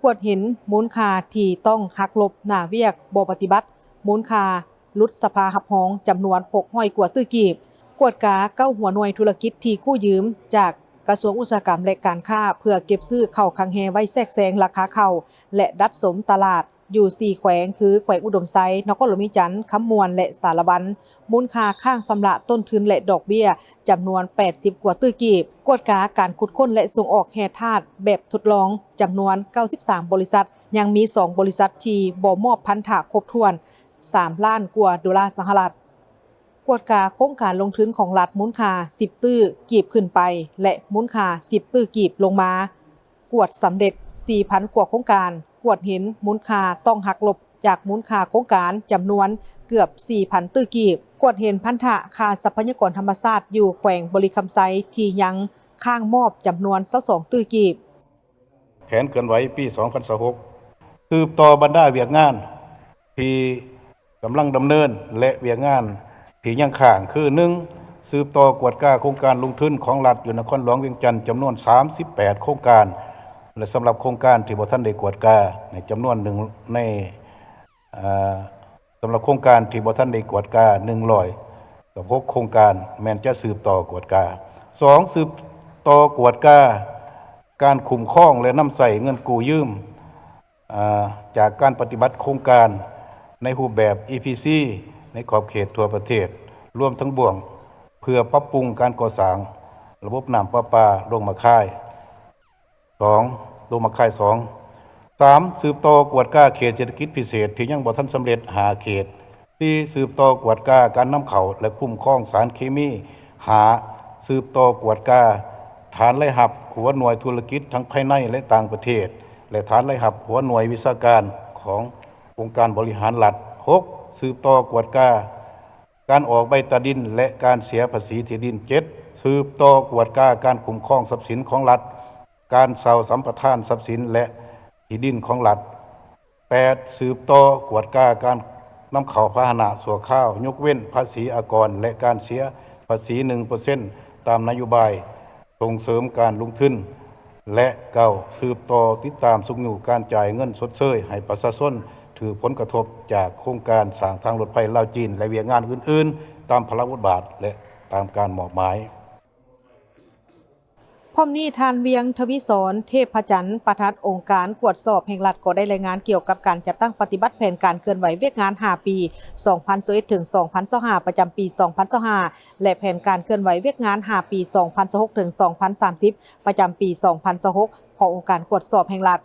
ກວດເຫັນມູນຄ່າທີ່ຕ້ອງຫັກລົບໜ້າວຽກບໍ່ປະຕິບັດ, ມູນຄ່າ ຫຼຸດສະພາຮັບຮອງ ຈຳນວນ ຫົກຮ້ອຍ ກວ່າຕື້ກີບ, ກວດກາ ເກົ້າ ຫົວໜ່ວຍທຸລະກິດທີ່ກູ້ຢືມຈາກກະຊວງອຸດສາຫະກຳ ແລະ ການຄ້າ ເພື່ອເກັບຊື້ເຂົ້າຄັງແຮໄວ້ແຊກແຊງລາຄາເຂົ້າ ແລະ ດັດສົມຕະຫຼາດ ຢູ່ ສີ່ ແຂວງ ຄື ແຂວງອຸດົມໄຊ, ນະຄອນຫຼວງວຽງຈັນ, ຄຳມ່ວນ ແລະ ສາລະວັນ, ມູນຄ່າຄ້າງຊຳລະຕົ້ນທຶນ ແລະ ດອກເບ້ຍ ຈຳນວນ ແປດສິບ ກວ່າຕື້ກີບ, ກວດກາການຂຸດຄົ້ນ ແລະ ສົ່ງອອກແຮ່ທາດແບບທົດລອງ ຈຳນວນ ເກົ້າສິບສາມ ບໍລິສັດ, ຍັງມີ ສອງ ບໍລິສັດທີ່ບໍ່ມອບພັນທະຄົບຖ້ວນ ສາມລ້ານ ກວ່າໂດລາສະຫະລັດ. ກວດກາໂຄງການລົງທຶນຂອງລັດມູນຄ່າ ສິບ ຕື້ກີບຂຶ້ນໄປ ແລະ ມູນຄ່າ ສິບ ຕື້ກີບລົງມາ, ກວດສຳເລັດ ສີ່ພັນ ກວ່າໂຄງການ, ກວດເຫັນມູນຄ່າຕ້ອງຫັກລົບຈາກມູນຄ່າໂຄງການ ຈຳນວນເກືອບ ສີ່ພັນ ຕື້ກີບ, ກວດເຫັນພັນທະຄ່າຊັບພະຍາກອນທຳມະຊາດຢູ່ແຂວງບໍລິຄຳໄຊທີ່ຍັງຄ້າງມອບ ຈຳນວນ ຊາວສອງ ຕື້ກີບ. ແຜນເຄື່ອນໄຫວປີສອງພັນຊາວຫົກ ສືບຕໍ່ບັນດາວຽກງານທີ່ກຳລັງດຳເນີນ ແລະ ວຽກງານທີ່ຍັງຄ້າງ ຄື ໜຶ່ງ ສືບຕໍ່ກວດກາໂຄງການລົງທຶນຂອງລັດຢູ່ນະຄອນຫຼວງວຽງຈັນ ຈຳນວນ ສາມສິບແປດ ໂຄງການ ແລະ ສຳລັບໂຄງການທີ່ບໍ່ທັນໄດ້ກວດກາ ໃນຈຳນວນໜຶ່ງ ໃນ ເອີ ສຳລັບໂຄງການທີ່ບໍ່ທັນໄດ້ກວດກາ ໜຶ່ງຮ້ອຍກັບຫົກ ໂຄງການ ແມ່ນຈະສືບຕໍ່ກວດກາ. ສອງ ສືບຕໍ່ກວດກາການຄຸ້ມຄອງ ແລະ ນຳໃຊ້ເງິນກູ້ຢືມ ອາ ຈາກການປະຕິບັດໂຄງການໃນຮູບແບບ ອີ ພີ ຊີ ໃນຂອບເຂດທົ່ວປະເທດ ລວມທັງບ່ວງ ເພື່ອປັບປຸງການກໍ່ສ້າງລະບົບນ້ຳປະປາ ລົງມາຄາຍ ສອງ ລົງມາຄາຍ ສອງ ສາມ ສືບຕໍ່ກວດກາເຂດເສດຖະກິດພິເສດທີ່ຍັງບໍ່ທັນສຳເລັດ ຫ້າ ເຂດ ສີ່ ສືບຕໍ່ກວດກາການນຳເຂົ້າ ແລະ ຄຸ້ມຄອງສານເຄມີ. ຫ້າ ສືບຕໍ່ກວດກາຖານລາຍຮັບຫົວໜ່ວຍທຸລະກິດທັງພາຍໃນ ແລະ ຕ່າງປະເທດ ແລະ ຖານລາຍຮັບຫົວໜ່ວຍວິຊາການຂອງອົງການບໍລິຫານລັດ. ຫົກ ສືບຕໍ່ກວດກາການອອກໃບຕາດິນ ແລະ ການເສຍພາສີທີ່ດິນ. ເຈັດ ສືບຕໍ່ກວດກາການຄຸ້ມຄອງຊັບສິນຂອງລັດ, ການເຊົ່າສຳປະທານຊັບສິນ ແລະ ທີ່ດິນຂອງລັດ. ແປດ ສືບຕໍ່ກວດກາການນຳເຂົ້າພາຫະນະຊົ່ວຄາວ ຍົກເວັ້ນພາສີອາກອນ ແລະ ການເສຍພາສີ ໜຶ່ງເປີເຊັນ ຕາມນະໂຍບາຍສົ່ງເສີມການລົງທຶນ. ແລະ ເກົ້າ ສືບຕໍ່ຕິດຕາມຊຸກຍູ້ການຈ່າຍເງິນຊົດເຊີຍໃຫ້ປະຊາຊົນ ຖືກຜົນກະທົບຈາກໂຄງການສ້າງທາງລົດໄຟລາວ-ຈີນ ແລະວຽກງານອື່ນໆ ຕາມພາລະບົດບາດ ແລະຕາມການມອບໝາຍ. ພ້ອມນີ້, ທ່ານ ວຽງ ທະວີສອນ ເທບພະຈັນ ປະທານອົງການກວດສອບແຫ່ງລັດ ກໍໄດ້ລາຍງານກ່ຽວກັບການຈັດຕັ້ງປະຕິບັດແຜນການເຄື່ອນໄຫວວຽກງານຫ້າປີ ສອງພັນຊາວເອັດ ເຖິງ ສອງພັນຊາວຫ້າ ປະຈຳປີ ສອງພັນຊາວຫ້າ ແລະ ແຜນການເຄື່ອນໄຫວວຽກງານຫ້າປີ ສອງພັນຊາວຫົກ ເຖິງ ສອງພັນສາມສິບ ປະຈຳປີ ສອງພັນຊາວຫົກ ຂອງອົງການກວດສອບແຫ່ງລັດ.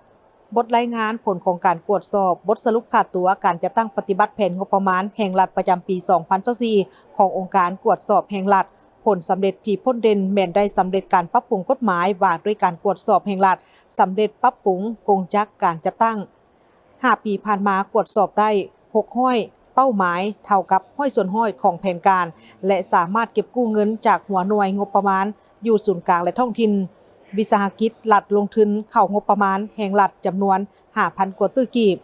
ບົດລາຍງານຜົນຂອງການກວດສອບ, ບົດສະຫຼຸບຄ່າຕົວການຈັດຕັ້ງປະຕິບັດແຜນງົບປະມານແຫ່ງລັດປະຈຳປີ ສອງພັນຊາວສີ່ ຂອງອົງການກວດສອບແຫ່ງລັດ, ຜົນສຳເລັດທີ່ພົ້ນເດັ່ນແມ່ນໄດ້ສຳເລັດການປັບປຸງກົດໝາຍວ່າດ້ວຍການກວດສອບແຫ່ງລັດ, ສຳເລັດປັບປຸງກົງຈັກການຈັດຕັ້ງ. ຫ້າປີຜ່ານມາກວດສອບໄດ້ ຫົກຮ້ອຍເປົ້າໝາຍ, ເທົ່າກັບຮ້ອຍສ່ວນຮ້ອຍຂອງແຜນການ ແລະ ສາມາດເກັບກູ້ເງິນຈາກຫົວໜ່ວຍງົບປະມານຢູ່ສູນກາງ ແລະ ທ້ອງຖິ່ນ, ວິສາຫະກິດລັດລົງທຶນເຂົ້າງົບປະມານແຫ່ງລັດຈຳນວນຫ້າພັນກວ່າຕື້ກີບ.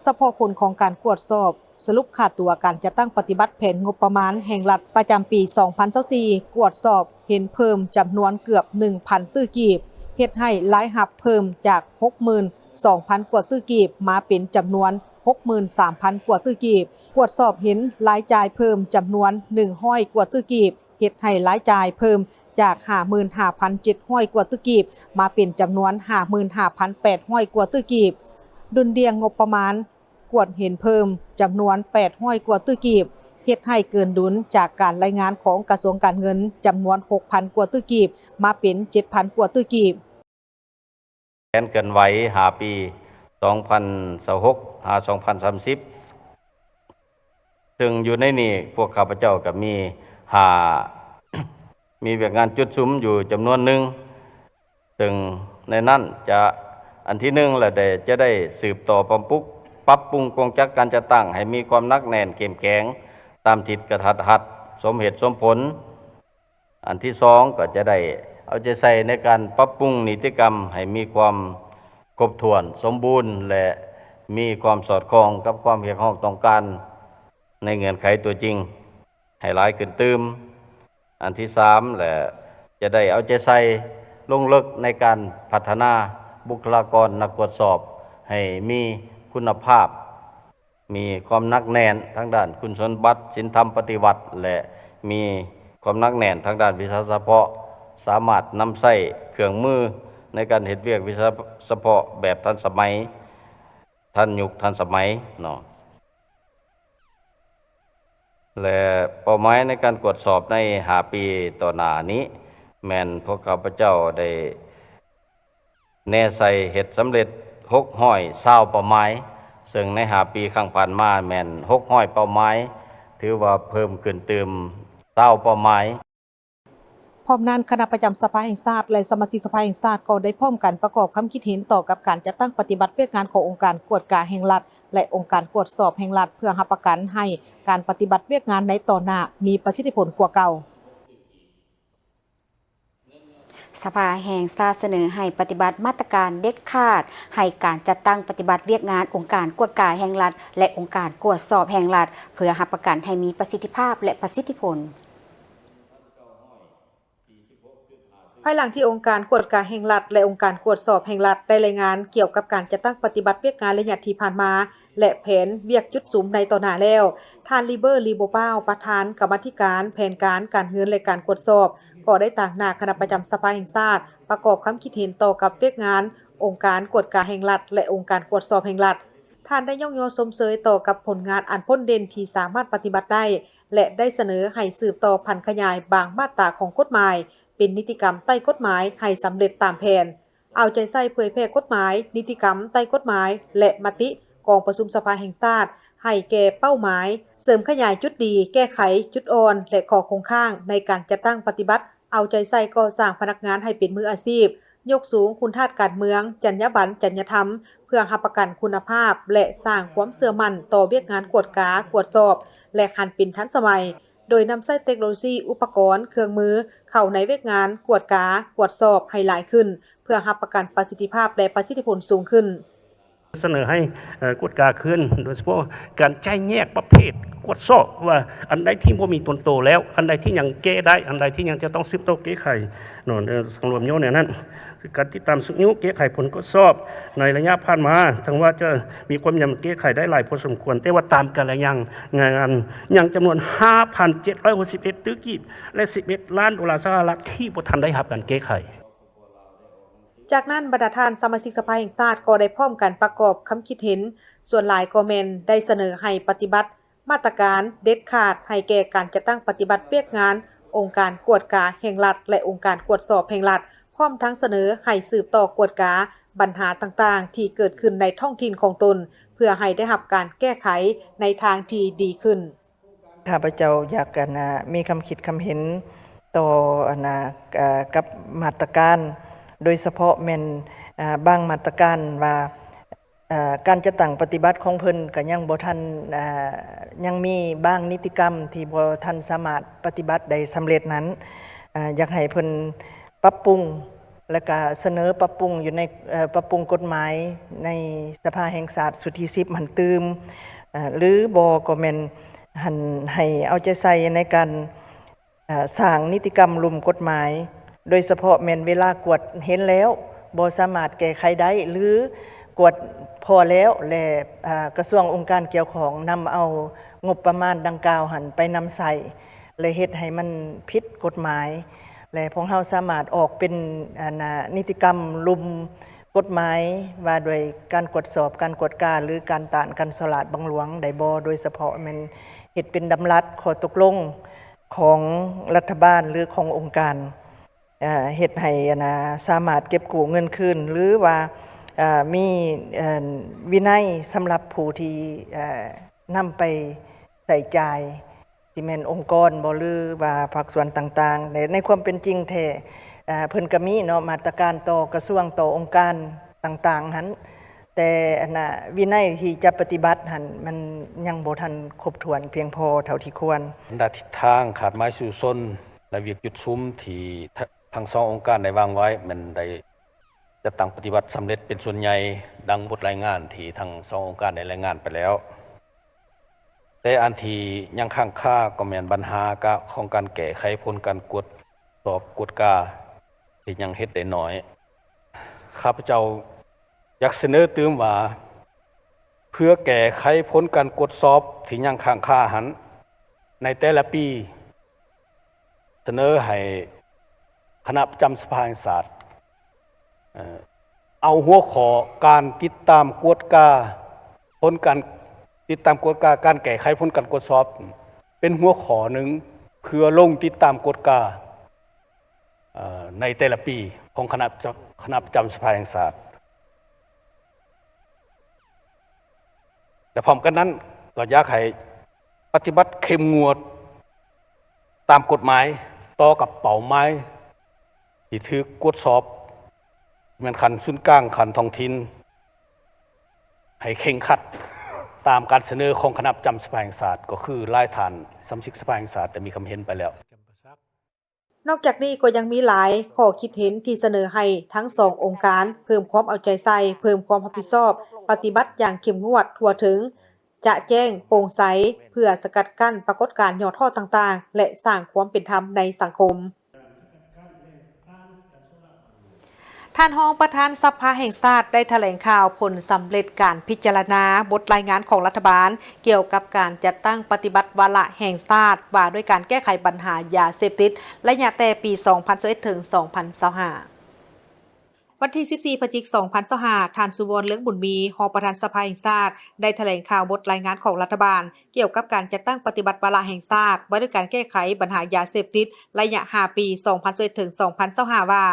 ສະເພາະຜົນຂອງການກວດສອບສະຫຼຸບຄ່າຕົວການຈັດຕັ້ງປະຕິບັດແຜນງົບປະມານແຫ່ງລັດປະຈຳປີສອງພັນຊາວສີ່ ກວດສອບເຫັນເພີ່ມຈຳນວນເກືອບໜຶ່ງພັນຕື້ກີບ, ເຮັດໃຫ້ລາຍຮັບເພີ່ມຈາກຫົກໝື່ນສອງພັນກວ່າຕື້ກີບ ມາເປັນຈຳນວນຫົກໝື່ນສາມພັນກວ່າຕື້ກີບ. ກວດສອບເຫັນລາຍຈ່າຍເພີ່ມຈຳນວນໜຶ່ງຮ້ອຍກວ່າຕື້ກີບ, ເຮັດໃຫ້ລາຍຈ່າຍເພີ່ມຈາກຫ້າໝື່ນຫ້າພັນເຈັດຮ້ອຍກວ່າຕື້ກີບ ມາເປັນຈຳນວນຫ້າໝື່ນຫ້າພັນແປດຮ້ອຍກວ່າຕື້ກີບ. ດຸນດ່ຽງງົບປະມານກວດເຫັນເພີ່ມຈຳນວນແປດຮ້ອຍກວ່າຕື້ກີບ, ເຮັດໃຫ້ເກີນດຸນຈາກການລາຍງານຂອງກະຊວງການເງິນຈຳນວນຫົກພັນກວ່າຕື້ກີບ ມາເປັນເຈັດພັນກວ່າຕື້ກີບ. ແຜນເຄື່ອນໄຫວຫ້າປີ ສອງພັນຊາວຫົກ ຫາ ສອງພັນສາມສິບ ເຊິ່ງຢູ່ໃນນີ້ພວກຂ້າພະເຈົ້າກໍມີຫ້າ ມີວຽກງານຈຸດສຸມຢູ່ຈຳນວນໜຶ່ງ, ເຊິ່ງໃນນັ້ນຈະ ອັນທີໜຶ່ງລະໄດ້ ຈະໄດ້ສືບຕໍ່ປັບປຸງ ປັບປຸງກົງຈັກການຈັດຕັ້ງໃຫ້ມີຄວາມໜັກແໜ້ນເຂັ້ມແຂງຕາມທິດກະທັດຮັດ ສົມເຫດສົມຜົນ. ອັນທີສອງກໍຈະໄດ້ເອົາໃຈໃສ່ໃນການປັບປຸງນິຕິກຳໃຫ້ມີຄວາມຄົບຖ້ວນສົມບູນ ແລະ ມີຄວາມສອດຄ່ອງກັບຄວາມຮຽກຮ້ອງຕ້ອງການໃນເງື່ອນໄຂຕົວຈິງໃຫ້ຫຼາຍຂຶ້ນຕື່ມ. ອັນທີສາມ ແລະ ຈະໄດ້ເອົາໃຈໃສ່ລົງເລິກໃນການພັດທະນາບຸກຄະລາກອນນັກກວດສອບໃຫ້ມີຄຸນນະພາບ ມີຄວາມໜັກແໜ້ນທາງດ້ານຄຸນສົມບັດ, ສິນທຳປະຕິວັດ ແລະ ມີຄວາມໜັກແໜ້ນທາງດ້ານວິຊາສະເພາະ, ສາມາດນຳໃຊ້ເຄື່ອງມືໃນການເຮັດວຽກວິຊາສະເພາະແບບທັນສະໄໝ, ທັນຍຸກທັນສະໄໝເນາະ. ແລະ ເປົ້າໝາຍໃນການກວດສອບໃນຫ້າປີຕໍ່ໜ້ານີ້ ແມ່ນພວກຂ້າພະເຈົ້າໄດ້ ແນໃສ່ເຮັດສຳເລັດຫົກຮ້ອຍຊາວເປົ້າໝາຍ, ເຊິ່ງໃນຫ້າປີຄັ້ງຜ່ານມາແມ່ນຫົກຮ້ອຍເປົ້າໝາຍ, ຖືວ່າເພີ່ມຂຶ້ນຕື່ມຊາວເປົ້າໝາຍ. ພ້ອມນັ້ນ, ຄະນະປະຈຳສະພາແຫ່ງຊາດ ແລະ ສະມາຊິກສະພາແຫ່ງຊາດ ກໍໄດ້ພ້ອມກັນປະກອບຄຳຄິດເຫັນຕໍ່ກັບການຈັດຕັ້ງປະຕິບັດວຽກງານຂອງອົງການກວດກາແຫ່ງລັດ ແລະ ອົງການກວດສອບແຫ່ງລັດ ເພື່ອຮັບປະກັນໃຫ້ການປະຕິບັດວຽກງານໃນຕໍ່ໜ້າມີປະສິດທິຜົນກວ່າເກົ່າ. ສະພາແຫ່ງຊາດສະເໜີໃຫ້ປະຕິບັດມາດຕະການເດັດຂາດ ໃຫ້ການຈັດຕັ້ງປະຕິບັດວຽກງານອົງການກວດກາແຫ່ງລັດ ແລະ ອົງການກວດສອບແຫ່ງລັດ ເພື່ອຮັບປະກັນໃຫ້ມີປະສິດທິພາບ ແລະ ປະສິດທິຜົນ. ພາຍຫຼັງທີ່ອົງການກວດກາແຫ່ງລັດ ແລະ ອົງການກວດສອບແຫ່ງລັດ ໄດ້ລາຍງານກ່ຽວກັບການຈັດຕັ້ງປະຕິບັດວຽກງານໄລຍະທີ່ຜ່ານມາ ແລະ ແຜນວຽກຈຸດສຸມໃນຕໍ່ໜ້າແລ້ວ, ທ່ານ ລີເບີ ລີໂບປາວ ປະທານກຳມາທິການແຜນການ, ການເງິນ ແລະ ການກວດສອບ ກໍໄດ້ຕາງໜ້າຄະນະປະຈຳສະພາແຫ່ງຊາດ ປະກອບຄຳຄິດເຫັນຕໍ່ກັບວຽກງານອົງການກວດກາແຫ່ງລັດ ແລະ ອົງການກວດສອບແຫ່ງລັດ. ທ່ານໄດ້ຍ້ອງຍໍຊົມເຊີຍຕໍ່ກັບຜົນງານອັນພົ້ນເດັ່ນທີ່ສາມາດປະຕິບັດໄດ້ ແລະ ໄດ້ສະເໜີໃຫ້ສືບຕໍ່ຜັນຂະຫຍາຍບາງມາດຕາຂອງກົດໝາຍ ເປັນນິຕິກຳໃຕ້ກົດໝາຍໃຫ້ສຳເລັດຕາມແຜນ. ເອົາໃຈໃສ່ເຜີຍແຜ່ກົດໝາຍ, ນິຕິກຳໃຕ້ກົດໝາຍ ແລະ ມະຕິກອງປະຊຸມສະພາແຫ່ງຊາດ ໃຫ້ແກ່ເປົ້າໝາຍ, ເສີມຂະຫຍາຍຈຸດດີ, ແກ້ໄຂຈຸດອ່ອນ ແລະ ຂໍ້ຄົງຄ້າງໃນການຈັດຕັ້ງປະຕິບັດ, ເອົາໃຈໃສ່ກໍ່ສ້າງພະນັກງານໃຫ້ເປັນມືອາຊີບ, ຍົກສູງຄຸນທາດການເມືອງ, ຈັນຍາບັນ, ຈັນຍາທຳ ເພື່ອຮັບປະກັນຄຸນນະພາບ ແລະ ສ້າງຄວາມເຊື່ອໝັ້ນຕໍ່ວຽກງານກວດກາ, ກວດສອບ ແລະ ຫັນເປັນທັນສະໄໝ. ໂດຍນຳໃຊ້ເຕັກໂນໂລຊີ, ອຸປະກອນ, ເຄື່ອງມື ເຂົ້າໃນວຽກງານກວດກາ, ກວດສອບໃຫ້ຫຼາຍຂຶ້ນ ເພື່ອຮັບປະກັນປະສິດທິພາບ ແລະ ປະສິດທິຜົນສູງຂຶ້ນ. ສະເໜີໃຫ້ ເອີ ກວດກາຄືນ ໂດຍສະເພາະການແຈກແຍກປະເພດກວດສອບ ວ່າອັນໃດທີ່ບໍ່ມີຕົນໂຕແລ້ວ, ອັນໃດທີ່ຍັງແກ້ໄດ້, ອັນໃດທີ່ຍັງຈະຕ້ອງສືບຕໍ່ແກ້ໄຂເນາະ, ເອີ ສັງລວມໂຍແນວນັ້ນ. ການຕິດຕາມຊຸກຍູ້ແກ້ໄຂຜົນກວດສອບໃນໄລຍະຜ່ານມາ ເຖິງວ່າຈະມີຄວາມຫຍັງແກ້ໄຂໄດ້ຫຼາຍພໍສົມຄວນ, ແຕ່ວ່າຕາມການລາຍງານງານ ຍັງຈຳນວນຫ້າພັນເຈັດຮ້ອຍຫົກສິບເອັດຕື້ກີບ ແລະ ສິບເອັດລ້ານໂດລາສະຫະລັດ ທີ່ບໍ່ທັນໄດ້ຮັບການແກ້ໄຂ. ຈາກນັ້ນ, ບັນດາທ່ານສະມາຊິກສະພາແຫ່ງຊາດກໍໄດ້ພ້ອມກັນປະກອບຄຳຄິດເຫັນ, ສ່ວນຫຼາຍກໍແມ່ນໄດ້ສະເໜີໃຫ້ປະຕິບັດມາດຕະການເດັດຂາດໃຫ້ແກ່ການຈັດຕັ້ງປະຕິບັດວຽກງານອົງການກວດກາແຫ່ງລັດ ແລະ ອົງການກວດສອບແຫ່ງລັດ, ພ້ອມທັງສະເໜີໃຫ້ສືບຕໍ່ກວດກາບັນຫາຕ່າງໆທີ່ເກີດຂຶ້ນໃນທ້ອງຖິ່ນຂອງຕົນ ເພື່ອໃຫ້ໄດ້ຮັບການແກ້ໄຂໃນທາງທີ່ດີຂຶ້ນ. ຂ້າພະເຈົ້າຢາກ ອັນນະ ມີຄຳຄິດຄຳເຫັນຕໍ່ ອັນນະ ເອີ ກັບມາດຕະການ ໂດຍສະເພາະແມ່ນ ເອີ ບາງມາດຕະການວ່າ ເອີ ການຈັດຕັ້ງປະຕິບັດຂອງເພິ່ນກໍຍັງບໍ່ທັນ ເອີ ຍັງມີບາງນິຕິກຳທີ່ບໍ່ທັນສາມາດປະຕິບັດໄດ້ສຳເລັດນັ້ນ ເອີ ຢາກໃຫ້ເພິ່ນປັບປຸງ ແລ້ວກະສະເໜີປັບປຸງຢູ່ໃນ ເອີ ປັບປຸງກົດໝາຍໃນສະພາແຫ່ງຊາດຊຸດທີສິບຫັ້ນຕື່ມ ເອີ ຫຼືບໍ່ກໍແມ່ນຫັ້ນ ໃຫ້ເອົາໃຈໃສ່ໃນການ ເອີ ສ້າງນິຕິກຳລຸ່ມກົດໝາຍ ໂດຍສະເພາະແມ່ນເວລາກວດເຫັນແລ້ວບໍ່ສາມາດແກ້ໄຂໄດ້ ຫຼືກວດພໍແລ້ວ ແລະ ເອີ ກະຊວງອົງການກ່ຽວຂ້ອງນຳເອົາງົບປະມານດັ່ງກ່າວຫັ້ນໄປນຳໃຊ້ ແລະ ເຮັດໃຫ້ມັນຜິດກົດໝາຍ ແລະ ພວກເຮົາສາມາດອອກເປັນ ອັນນະ ນິຕິກຳລຸ່ມກົດໝາຍວ່າດ້ວຍການກວດສອບ, ການກວດກາ ຫຼື ການຕ້ານການສໍ້ລາດບັງຫຼວງໄດ້ບໍ່, ໂດຍສະເພາະແມ່ນເຮັດເປັນດຳລັດ, ຂໍ້ຕົກລົງຂອງລັດຖະບານ ຫຼື ຂອງອົງການ, ເຮັດໃຫ້ ອັນນະ ສາມາດເກັບກູ້ເງິນຄືນ ຫຼືວ່າ ເອີ ມີ ເອີ ວິໄນສຳລັບຜູ້ທີ່ ເອີ ນຳໄປໃຊ້ຈ່າຍ ຊິແມ່ນອົງກອນບໍ ຫຼືວ່າພາກສ່ວນຕ່າງໆ ແລະ ໃນຄວາມເປັນຈິງແທ້ ເອີ ເພິ່ນກໍມີເນາະ ມາດຕະການຕໍ່ກະຊວງ ຕໍ່ອົງການຕ່າງໆຫັ້ນ ແຕ່ອັນນະ ວິໄນທີ່ຈະປະຕິບັດຫັ້ນ ມັນຍັງບໍ່ທັນຄົບຖ້ວນພຽງພໍເທົ່າທີ່ຄວນ. ບັນດາທິດທາງ, ຄາດໝາຍສູ້ຊົນ ແລະ ວຽກຈຸດສຸມທີ່ ທ- ທັງສອງອົງການໄດ້ວາງໄວ້ ແມ່ນໄດ້ຈັດຕັ້ງປະຕິບັດສຳເລັດເປັນສ່ວນໃຫຍ່ ດັ່ງບົດລາຍງານທີ່ທັງສອງອົງການໄດ້ລາຍງານໄປແລ້ວ. ແຕ່ອັນທີ່ຍັງຄ້າງຄາກໍແມ່ນບັນຫາກະ ຂອງການແກ້ໄຂຜົນການກວດສອບກວດກາທີ່ຍັງເຮັດໄດ້ໜ້ອຍ. ຂ້າພະເຈົ້າຢາກສະເໜີຕື່ມວ່າ ເພື່ອແກ້ໄຂຜົນການກວດສອບທີ່ຍັງຄ້າງຄາຫັ້ນ ໃນແຕ່ລະປີ ສະເໜີໃຫ້ຄະນະປະຈຳສະພາແຫ່ງຊາດ ເອີ ເອົາຫົວຂໍ້ການຕິດຕາມກວດກາຜົນການ ຕິດຕາມກວດກາການແກ້ໄຂຜົນການກວດສອບ ເປັນຫົວຂໍ້ໜຶ່ງ ເພື່ອລົງຕິດຕາມກວດກາ ເອີ ໃນແຕ່ລະປີຂອງຄະນະ ຄະນະປະຈຳສະພາແຫ່ງຊາດ. ແລະ ພ້ອມກັນນັ້ນກໍຢາກໃຫ້ປະຕິບັດເຂັ້ມງວດຕາມກົດໝາຍຕໍ່ກັບເປົ້າໝາຍທີ່ຖືກກວດສອບ ແມ່ນຂັ້ນສູນກາງ, ຂັ້ນທ້ອງຖິ່ນ ໃຫ້ເຄັ່ງຄັດຕາມການສະເໜີຂອງຄະນະປະຈຳສະພາແຫ່ງຊາດ ກໍຄືຫຼາຍທ່ານສະມາຊິກສະພາແຫ່ງຊາດໄດ້ມີຄຳເຫັນໄປແລ້ວ. ນອກຈາກນີ້ກໍຍັງມີຫຼາຍຂໍ້ຄິດເຫັນທີ່ສະເໜີໃຫ້ທັງສອງອົງການເພີ່ມຄວາມເອົາໃຈໃສ່, ເພີ່ມຄວາມຮັບຜິດຊອບ, ປະຕິບັດຢ່າງເຂັ້ມງວດ, ທົ່ວເຖິງ, ຈະແຈ້ງ, ໂປ່ງໃສ ເພື່ອສະກັດກັ້ນປາກົດການຫຍໍ້ທໍ້ຕ່າງໆ ແລະ ສ້າງຄວາມເປັນທຳໃນສັງຄົມ. ທ່ານຮອງປະທານສະພາແຫ່ງຊາດໄດ້ຖະແຫຼງຂ່າວຜົນສຳເລັດການພິຈາລະນາບົດລາຍງານຂອງລັດຖະບານ ກ່ຽວກັບການຈັດຕັ້ງປະຕິບັດວາລະແຫ່ງຊາດ ວ່າດ້ວຍການແກ້ໄຂບັນຫາຢາເສບຕິດ ໄລຍະແຕ່ປີສອງພັນຊາວເອັດ ເຖິງ ສອງພັນຊາວຫ້າ. ວັນທີສິບສີ່ ພະຈິກ ສອງພັນຊາວຫ້າ ທ່ານ ສຸວອນ ເລືອງບຸນມີ ຮອງປະທານສະພາແຫ່ງຊາດ ໄດ້ຖະແຫຼງຂ່າວບົດລາຍງານຂອງລັດຖະບານ ກ່ຽວກັບການຈັດຕັ້ງປະຕິບັດວາລະແຫ່ງຊາດ ວ່າດ້ວຍການແກ້ໄຂບັນຫາຢາເສບຕິດ ໄລຍະຫ້າປີ ສອງພັນຊາວເອັດ ເຖິງ ສອງພັນຊາວຫ້າ ວ່າ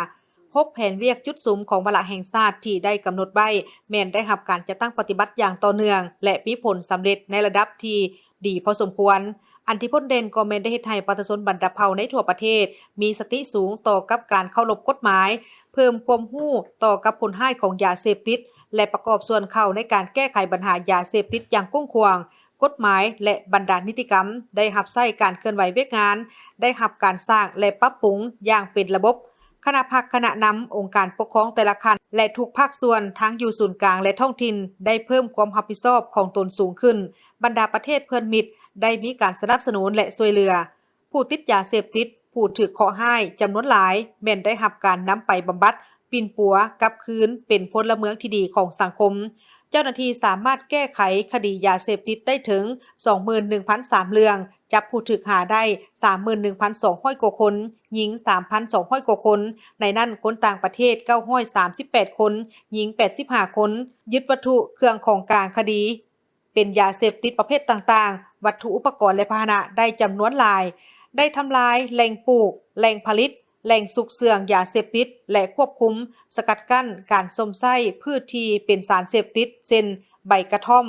ຫົກແຜນວຽກຈຸດສຸມຂອງວາລະແຫ່ງຊາດທີ່ໄດ້ກຳນົດໄວ້ ແມ່ນໄດ້ຮັບການຈັດຕັ້ງປະຕິບັດຢ່າງຕໍ່ເນື່ອງ ແລະ ມີຜົນສຳເລັດໃນລະດັບທີ່ດີພໍສົມຄວນ. ອັນທີ່ພົ້ນເດັ່ນກໍແມ່ນໄດ້ເຮັດໃຫ້ປະຊາຊົນບັນດາເຜົ່າໃນທົ່ວປະເທດ ມີສະຕິສູງຕໍ່ກັບການເຄົາລົບກົດໝາຍ, ເພີ່ມຄວາມຮູ້ຕໍ່ກັບຜົນຮ້າຍຂອງຢາເສບຕິດ ແລະ ປະກອບສ່ວນເຂົ້າໃນການແກ້ໄຂບັນຫາຢາເສບຕິດຢ່າງກວ້າງຂວາງ. ກົດໝາຍ ແລະ ບັນດານິຕິກຳໄດ້ຮັບໃຊ້ການເຄື່ອນໄຫວວຽກງານ, ໄດ້ຮັບການສ້າງ ແລະ ປັບປຸງຢ່າງເປັນລະບົບ. ຄະນະພັກ, ຄະນະນຳ, ອົງການປົກຄອງແຕ່ລະຂັ້ນ ແລະ ທຸກພາກສ່ວນ ທັງຢູ່ສູນກາງ ແລະ ທ້ອງຖິ່ນ ໄດ້ເພີ່ມຄວາມຮັບຜິດຊອບຂອງຕົນສູງຂຶ້ນ. ບັນດາປະເທດເພື່ອນມິດໄດ້ມີການສະໜັບສະໜູນ ແລະ ຊ່ວຍເຫຼືອ. ຜູ້ຕິດຢາເສບຕິດ, ຜູ້ຖືກເຄາະຮ້າຍຈຳນວນຫຼາຍ ແມ່ນໄດ້ຮັບການນຳໄປບຳບັດ, ເ ປິ່ນປົວກັບຄືນເປັນພົນລະເມືອງທີ່ດີຂອງສັງຄົມ. ເຈົ້າໜ້າທີ່ສາມາດແກ້ໄຂຄະດີຢາເສບຕິດໄດ້ເຖິງ ສອງໝື່ນໜຶ່ງພັນສາມເລື່ອງ, ຈັບຜູ້ຖືກຫາໄດ້ ສາມໝື່ນໜຶ່ງພັນສອງຮ້ອຍກວ່າຄົນ, ຍິງ ສາມພັນສອງຮ້ອຍກວ່າຄົນ, ໃນນັ້ນຄົນຕ່າງປະເທດ ເກົ້າຮ້ອຍສາມສິບແປດຄົນ, ຍິງ ແປດສິບຫ້າຄົນ, ຍຶດວັດຖຸເຄື່ອງຂອງກາງຄະດີ ເປັນຢາເສບຕິດປະເພດຕ່າງໆ, ວັດຖຸອຸປະກອນ ແລະ ພາຫະນະໄດ້ຈຳນວນຫຼາຍ, ໄດ້ທຳລາຍແຫຼ່ງປູກ, ແຫຼ່ງຜະລິດ, ແຫຼ່ງຊຸກເຊື່ອງຢາເສບຕິດ ແລະ ຄວບຄຸມສະກັດກັ້ນການຊົມໃຊ້ພືດທີ່ເປັນສານເສບຕິດ ເຊັ່ນ ໃບກະທ່ອມ,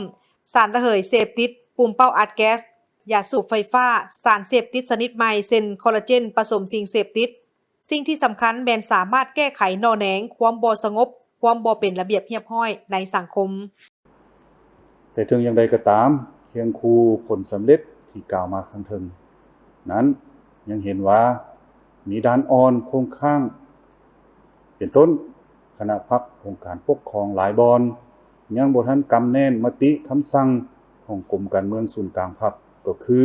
ສານລະເຫີຍເສບຕິດ, ປຸ່ມເປົ້າອັດແກັສ, ຢາສູບໄຟຟ້າ, ສານເສບຕິດຊະນິດໃໝ່ ເຊັ່ນ ຄໍລາເຈນປະສົມສິ່ງເສບຕິດ. ສິ່ງທີ່ສຳຄັນແມ່ນສາມາດແກ້ໄຂໜໍ່ແໜງຄວາມບໍ່ສະຫງົບ, ຄວາມບໍ່ເປັນລະບຽບຮຽບຮ້ອຍໃນສັງຄົມ. ແຕ່ເຖິງຢ່າງໃດກໍຕາມ, ຄຽງຄູ່ຜົນສຳເລັດທີ່ກ່າວມາຂ້າງເທິງນັ້ນ, ຍັງເຫັນວ່າມີດ້ານອ່ອນຄົງຄ້າງ, ເປັນຕົ້ນ ຄະນະພັກ, ອົງການປົກຄອງຫຼາຍບ່ອນ ຍັງບໍ່ທັນກຳແໜ້ນມະຕິຄຳສັ່ງຂອງກົມການເມືອງສູນກາງພັກ, ກໍຄື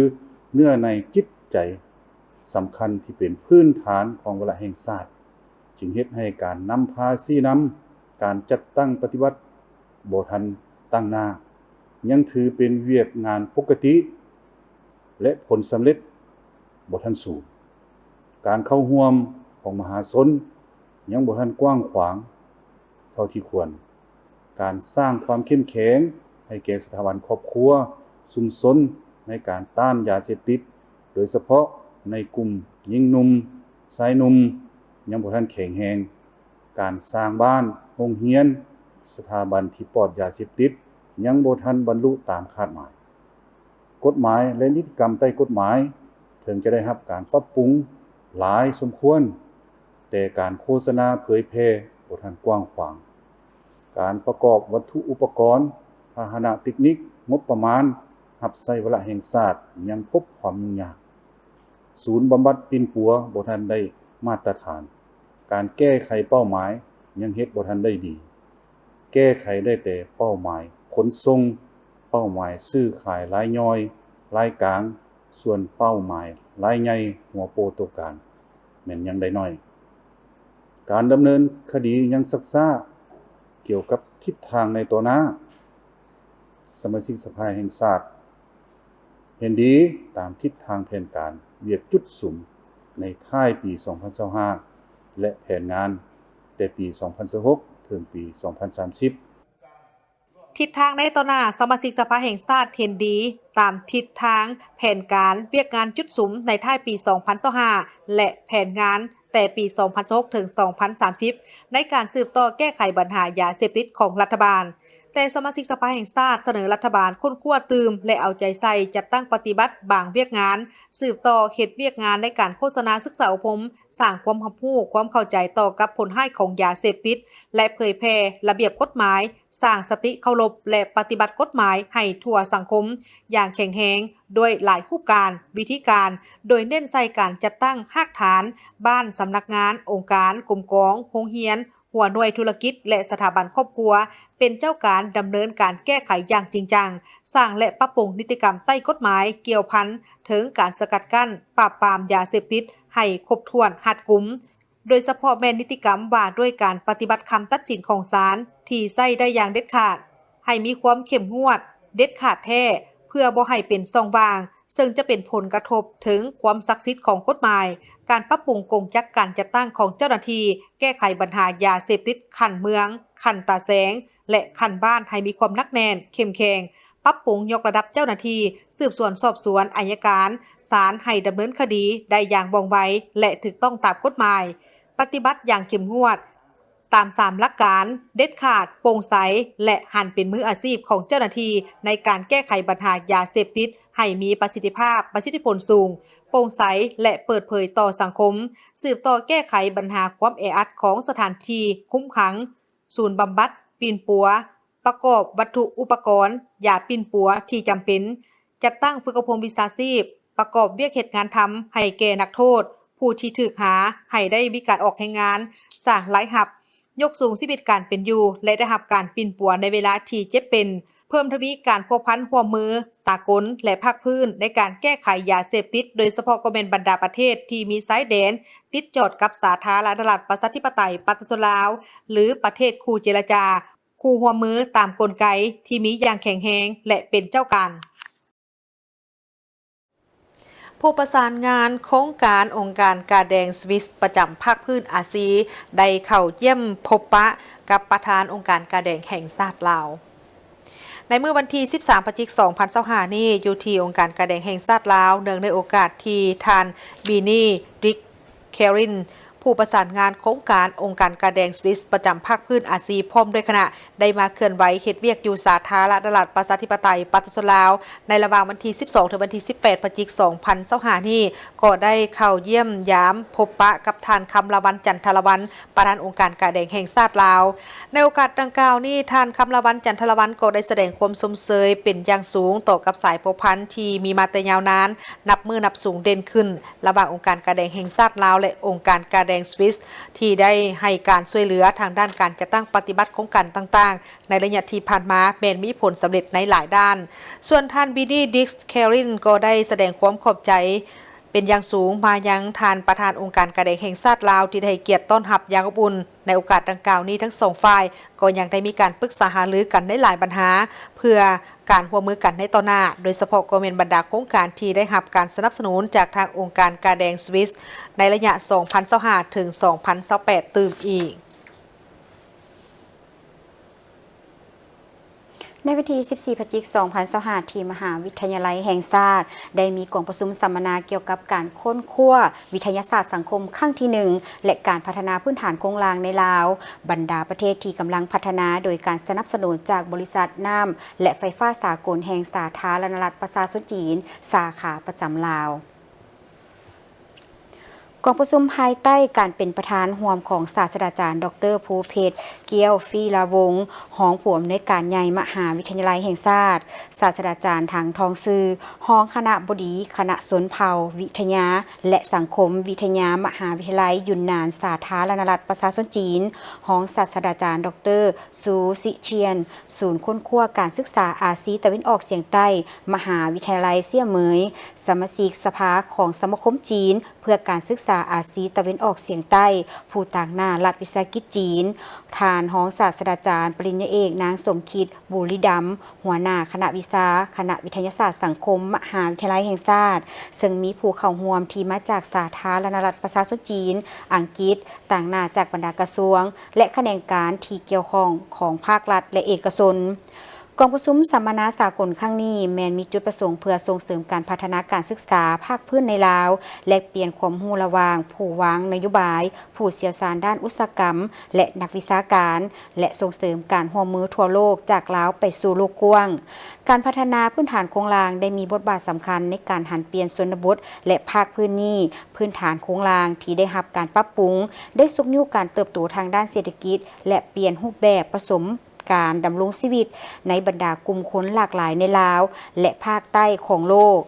ເນື້ອໃນຈິດໃຈສຳຄັນທີ່ເປັນພື້ນຖານຂອງວາລະແຫ່ງຊາດ, ຈຶ່ງເຮັດໃຫ້ການນຳພາຊີ້ນຳ, ການຈັດຕັ້ງປະຕິບັດບໍ່ທັນຕັ້ງໜ້າ, ຍັງຖືເປັນວຽກງານປົກກະຕິ ແລະ ຜົນສຳເລັດບໍ່ທັນສູງ. ການເຂົ້າຮ່ວມຂອງມະຫາຊົນຍັງບໍ່ທັນກວ້າງຂວາງເທົ່າທີ່ຄວນ. ການສ້າງຄວາມເຂັ້ມແຂງໃຫ້ແກ່ສະຖາບັນຄອບຄົວ, ຊຸມຊົນໃນການຕ້ານຢາເສບຕິດ, ໂດຍສະເພາະໃນກຸ່ມຍິງໜຸ່ມ, ຊາຍໜຸ່ມ ຍັງບໍ່ທັນແຂງແຮງ. ການສ້າງບ້ານ, ໂຮງຮຽນ, ສະຖາບັນທີ່ປອດຢາເສບຕິດ ຍັງບໍ່ທັນບັນລຸຕາມຄາດໝາຍ. ກົດໝາຍ ແລະ ນິຕິກຳໃຕ້ກົດໝາຍ ເຖິງຈະໄດ້ຮັບການປັບປຸງຫຼາຍສົມຄວນ, ແຕ່ການໂຄສະນາເຜີຍແຜ່ບໍ່ທັນກວ້າງຂວາງ. ການປະກອບວັດຖຸອຸປະກອນ, ພາຫະນະເຕັກນິກ, ງົບປະມານຮັບໃຊ້ວາລະແຫ່ງຊາດ ຍັງພົບຄວາມຫຍຸ້ງຍາກ. ສູນບຳບັດປິ່ນປົວບໍ່ທັນໄດ້ມາດຕະຖານ. ການແກ້ໄຂເປົ້າໝາຍຍັງເຮັດບໍ່ທັນໄດ້ດີ. ແກ້ໄຂໄດ້ແຕ່ເປົ້າໝາຍຂົນສົ່ງ, ເປົ້າໝາຍຊື້ຂາຍລາຍຍ່ອຍ, ລາຍກາງ, ສ່ວນເປົ້າໝາຍລາຍໃຫຍ່, ຫົວໂປ້ໂຕກາງ ແມ່ນຍັງໄດ້ໜ້ອຍ. ການດຳເນີນຄະດີຍັງຊັກຊ້າ. ກ່ຽວກັບທິດທາງໃນຕໍ່ໜ້າ, ສະມາຊິກສະພາແຫ່ງຊາດ ເຫັນດີຕາມທິດທາງແຜນການວຽກຈຸດສຸມໃນທ້າຍປີສອງພັນຊາວຫ້າ ແລະ ແຜນງານແຕ່ປີສອງພັນຊາວຫົກ ເຖິງປີສອງພັນສາມສິບ. ທິດທາງໃນຕໍ່ໜ້າ, ສະມາຊິກສະພາແຫ່ງຊາດເຫັນດີຕາມທິດທາງແຜນການວຽກງານຈຸດສຸມໃນທ້າຍປີສອງພັນຊາວຫ້າ ແລະ ແຜນງານ ແຕ່ປີສອງພັນຊາວຫົກ ເຖິງ ສອງພັນສາມສິບ ໃນການສືບຕໍ່ແກ້ໄຂບັນຫາຢາເສບຕິດຂອງລັດຖະບານ. ແຕ່ສະມາຊິກສະພາແຫ່ງຊາດສະເໜີລັດຖະບານຄົ້ນຄວ້າຕື່ມ ແລະ ເອົາໃຈໃສ່ຈັດຕັ້ງປະຕິບັດບາງວຽກງານ, ສືບຕໍ່ເຮັດວຽກງານໃນການໂຄສະນາສຶກສາອົບຮົມ, ສ້າງຄວາມຮັບຮູ້, ຄວາມເຂົ້າໃຈຕໍ່ກັບຜົນຮ້າຍຂອງຢາເສບຕິດ ແລະ ເຜີຍແຜ່ລະບຽບກົດໝາຍ, ສ້າງສະຕິເຄົາລົບ ແລະ ປະຕິບັດກົດໝາຍໃຫ້ທົ່ວສັງຄົມຢ່າງແຂງແຮງ ດ້ວຍຫຼາຍຮູບການ, ວິທີການ, ໂດຍເນັ້ນໃສ່ການຈັດຕັ້ງຮາກຖານ, ບ້ານ, ສຳນັກງານ, ອົງການ, ກົມກອງ, ໂຮງຮຽນ, ຫົວໜ່ວຍທຸລະກິດ ແລະ ສະຖາບັນຄອບຄົວ ເປັນເຈົ້າການດຳເນີນການແກ້ໄຂຢ່າງຈິງຈັງ, ສ້າງ ແລະ ປັບປຸງນິຕິກຳໃຕ້ກົດໝາຍກ່ຽວພັນເຖິງການສະກັດກັ້ນ, ປາບປາມຢາເສບຕິດໃຫ້ຄົບຖ້ວນ, ຮັດກຸມ. ໂດຍສະເພາະແມ່ນນິຕິກຳວ່າດ້ວຍການປະຕິບັດຄຳຕັດສິນຂອງສານທີ່ໃຊ້ໄດ້ຢ່າງເດັດຂາດ, ໃຫ້ມີຄວາມເຂັ້ມງວດ, ເດັດຂາດແທ້, ເພື່ອບໍ່ໃຫ້ເປັນຊ່ອງວ່າງ, ເຊິ່ງຈະເປັນຜົນກະທົບເຖິງຄວາມສັກສິດຂອງກົດໝາຍ. ການປັບປຸງກົງຈັກການຈັດຕັ້ງຂອງເຈົ້າໜ້າທີ່ແກ້ໄຂບັນຫາຢາເສບຕິດຂັ້ນເມືອງ, ຂັ້ນຕາແສງ ແລະ ຂັ້ນບ້ານໃຫ້ມີຄວາມໜັກແໜ້ນ, ເຂັ້ມແຂງ, ປັບປຸງຍົກລະດັບເຈົ້າໜ້າທີ່ສືບສວນສອບສວນ, ໄອຍະການ, ສານໃຫ້ດຳເນີນຄະດີໄດ້ຢ່າງວ່ອງໄວ ແລະ ຖືກຕ້ອງຕາມກົດໝາຍ, ປະຕິບັດຢ່າງເຂັ້ມງວດ ຕາມສາມຫຼັກການ, ເດັດຂາດ, ໂປ່ງໃສ ແລະ ຫັນເປັນມືອາຊີບຂອງເຈົ້າໜ້າທີ່ໃນການແກ້ໄຂບັນຫາຢາເສບຕິດໃຫ້ມີປະສິດທິພາບ, ປະສິດທິຜົນສູງ, ໂປ່ງໃສ ແລະ ເປີດເຜີຍຕໍ່ສັງຄົມ, ສືບຕໍ່ແກ້ໄຂບັນຫາຄວາມແອອັດຂອງສະຖານທີ່ຄຸມຂັງ, ສູນບຳບັດ, ປິ່ນປົວ, ປະກອບວັດຖຸອຸປະກອນ, ຢາປິ່ນປົວທີ່ຈຳເປັນ, ຈັດຕັ້ງຝຶກອົບຮົມວິຊາຊີບ, ປະກອບວຽກເຮັດງານທຳໃຫ້ແກ່ນັກໂທດ, ຜູ້ທີ່ຖືກຫາໃຫ້ໄດ້ມີການອອກແຮງງານ, ສ້າງລາຍຮັບ, ຍົກສູງຊີວິດການເປັນຢູ່ ແລະ ໄດ້ຮັບການປິ່ນປົວໃນເວລາທີ່ເຈັບເປັນ, ເພີ່ມທະວີການພົວພັນຮ່ວມມືສາກົນ ແລະ ພາກພື້ນໃນການແກ້ໄຂຢາເສບຕິດ, ໂດຍສະເພາະກໍແມ່ນບັນດາປະເທດທີ່ມີຊາຍແດນຕິດຈອດກັບສາທາລະນະລັດປະຊາທິປະໄຕປະຊາຊົນລາວ ຫຼື ປະເທດຄູ່ເຈລະຈາ, ຄູ່ຮ່ວມມືຕາມກົນໄກທີ່ມີຢ່າງແຂງແຮງ ແລະ ເປັນເຈົ້າການ. ຜູ້ປະສານງານໂຄງການອົງການກາແດງສະວິສປະຈຳພາກພື້ນອາຊີ ໄດ້ເຂົ້າຢ້ຽມພົບປະກັບປະທານອົງການກາແດງແຫ່ງຊາດລາວ ໃນມື້ວັນທີສິບສາມ ພະຈິກ ສອງພັນຊາວຫ້ານີ້ ຢູ່ທີ່ອົງການກາແດງແຫ່ງຊາດລາວ, ເນື່ອງໃນໂອກາດທີ່ທ່ານ ບີນີ ດຣິກ ແຄຣິນ ຜູ້ປະສານງານໂຄງການອົງການກາແດງສະວິສປະຈຳພາກພື້ນອາຊີ ພ້ອມດ້ວຍຄະນະ ໄດ້ມາເຄື່ອນໄຫວເຮັດວຽກຢູ່ສາທາລະນະລັດປະຊາທິປະໄຕປະຊາຊົນລາວ ໃນລະຫວ່າງວັນທີສິບສອງ ເຖິງວັນທີສິບແປດ ພະຈິກ ສອງພັນຊາວຫ້ານີ້ ກໍໄດ້ເຂົ້າຢ້ຽມຢາມພົບປະກັບທ່ານ ຄຳລະວັນ ຈັນທະລະວັນ ປະທານອົງການກາແດງແຫ່ງຊາດລາວ. ໃນໂອກາດດັ່ງກ່າວນີ້, ທ່ານ ຄຳລະວັນ ຈັນທະລະວັນ ກໍໄດ້ສະແດງຄວາມຊົມເຊີຍເປັນຢ່າງສູງຕໍ່ກັບສາຍພົວພັນທີ່ມີມາແຕ່ຍາວນານ, ນັບມື້ນັບສູງເດັ່ນຂຶ້ນ ລະຫວ່າງອົງການກາແດງແຫ່ງຊາດລາວ ແລະ ອົງການກາແດງສະວິສ ທີ່ໄດ້ໃຫ້ການຊ່ວຍເຫຼືອທາງດ້ານການຈັດຕັ້ງປະຕິບັດໂຄງການຕ່າງໆ ໃນໄລຍະທີ່ຜ່ານມາ ແມ່ນມີຜົນສຳເລັດໃນຫຼາຍດ້ານ. ສ່ວນທ່ານ ບີນີ ດຣິກ ແຄຣິນ ກໍໄດ້ສະແດງຄວາມຂອບໃຈ ເປັນຢ່າງສູງມາຍັງທ່ານປະທານອົງການກາແດງແຫ່ງຊາດລາວ ທີ່ໄດ້ໃຫ້ກຽດຕ້ອນຮັບຢ່າງອົບອຸ່ນ. ໃນໂອກາດດັ່ງກ່າວນີ້, ທັງສອງຝ່າຍກໍຍັງໄດ້ມີການປຶກສາຫາລືກັນໃນຫຼາຍບັນຫາ ເພື່ອການຮ່ວມມືກັນໃນຕໍ່ໜ້າ, ໂດຍສະເພາະກໍແມ່ນບັນດາໂຄງການທີ່ໄດ້ຮັບການສະໜັບສະໜູນຈາກທາງອົງການກາແດງສະວິສ ໃນໄລຍະສອງພັນຊາວຫ້າ ເຖິງ ສອງພັນຊາວແປດ ຕື່ມອີກ. ໃນວັນທີສິບສີ່ ພະຈິກ ສອງພັນຊາວຫ້າ ທີ່ມະຫາວິທະຍາໄລແຫ່ງຊາດ ໄດ້ມີກອງປະຊຸມສຳມະນາກ່ຽວກັບການຄົ້ນຄວ້າວິທະຍາສາດສັງຄົມຄັ້ງທີໜຶ່ງ ແລະ ການພັດທະນາພື້ນຖານໂຄງລ່າງໃນລາວ. ບັນດາປະເທດທີ່ກຳລັງພັດທະນາໂດຍການສະໜັບສະໜູນຈາກບໍລິສັດນ້ຳ ແລະ ໄຟຟ້າສາກົນແຫ່ງສາທາລະນະລັດປະຊາຊົນຈີນ ສາຂາປະຈຳລາວ. ກອງປະຊຸມພາຍໃຕ້ການເປັນປະທານຮ່ວມຂອງສາດສະດາຈານ ດອກເຕີ ພູເພັດ ກ້ຽວຟີລາວົງ ຮອງຜູ້ອຳນວຍການໃຫຍ່ມະຫາວິທະຍາໄລແຫ່ງຊາດ, ສາດສະດາຈານ ຖັງ ທອງຊື່ ຮອງຄະນະບໍດີຄະນະຊົນເຜົ່າວິທະຍາ ແລະ ສັງຄົມວິທະຍາ ມະຫາວິທະຍາໄລຢຸນນານ ສາທາລະນະລັດປະຊາຊົນຈີນ, ຮອງສາດສະດາຈານ ດອກເຕີ ຊູ ຊິທຽນ ສູນຄົ້ນຄວ້າການສຶກສາອາຊີຕາເວັນອອກສຽງໃຕ້ ມະຫາວິທະຍາໄລເຊຍເໝີຍ, ສະມາຊິກສະພາຂອງສະມາຄົມຈີນເພື່ອການສຶກສາອາຊີຕາເວັນອອກສຽງໃຕ້, ຜູ້ຕາງໜ້າລັດວິສາຫະກິດຈີນ, ທ່ານຮອງສາດສະດາຈານ ປະລິນຍາເອກ ນາງ ສົມຄິດ ບູລິດຳ ຫົວໜ້າຄະນະວິຊາ ຄະນະວິທະຍາສາດສັງຄົມ ມະຫາວິທະຍາໄລແຫ່ງຊາດ, ເຊິ່ງມີຜູ້ເຂົ້າຮ່ວມທີ່ມາຈາກສາທາລະນະລັດປະຊາຊົນຈີນ, ອັງກິດ, ຕາງໜ້າຈາກບັນດາກະຊວງ ແລະ ຂະແໜງການທີ່ກ່ຽວຂ້ອງຂອງພາກລັດ ແລະ ເອກະຊົນ. ກອງປະຊຸມສຳມະນາສາກົນຄັ້ງນີ້ ແມ່ນມີຈຸດປະສົງເພື່ອສົ່ງເສີມການພັດທະນາການສຶກສາພາກພື້ນໃນລາວ, ແລກປ່ຽນຄວາມຮູ້ລະຫວ່າງຜູ້ວາງນະໂຍບາຍ, ຜູ້ຊ່ຽວຊານດ້ານອຸດສາຫະກຳ ແລະ ນັກວິຊາການ, ແລະ ສົ່ງເສີມການຮ່ວມມືທົ່ວໂລກຈາກລາວໄປສູ່ໂລກກວ້າງ. ການພັດທະນາພື້ນຖານໂຄງລ່າງໄດ້ມີບົດບາດສຳຄັນໃນການຫັນປ່ຽນຊົນນະບົດ ແລະ ພາກພື້ນນີ້. ພື້ນຖານໂຄງລ່າງທີ່ໄດ້ຮັບການປັບປຸງ ໄດ້ຊຸກຍູ້ການເຕີບໂຕທາງດ້ານເສດຖະກິດ ແລະ ປ່ຽນຮູບແບບປະສົມການດຳລົງຊີວິດໃນບັນດາກຸ່ມຄົນຫຼາກຫຼາຍໃນລາວ ແລະ ພາກໃຕ້ຂອງໂລກ.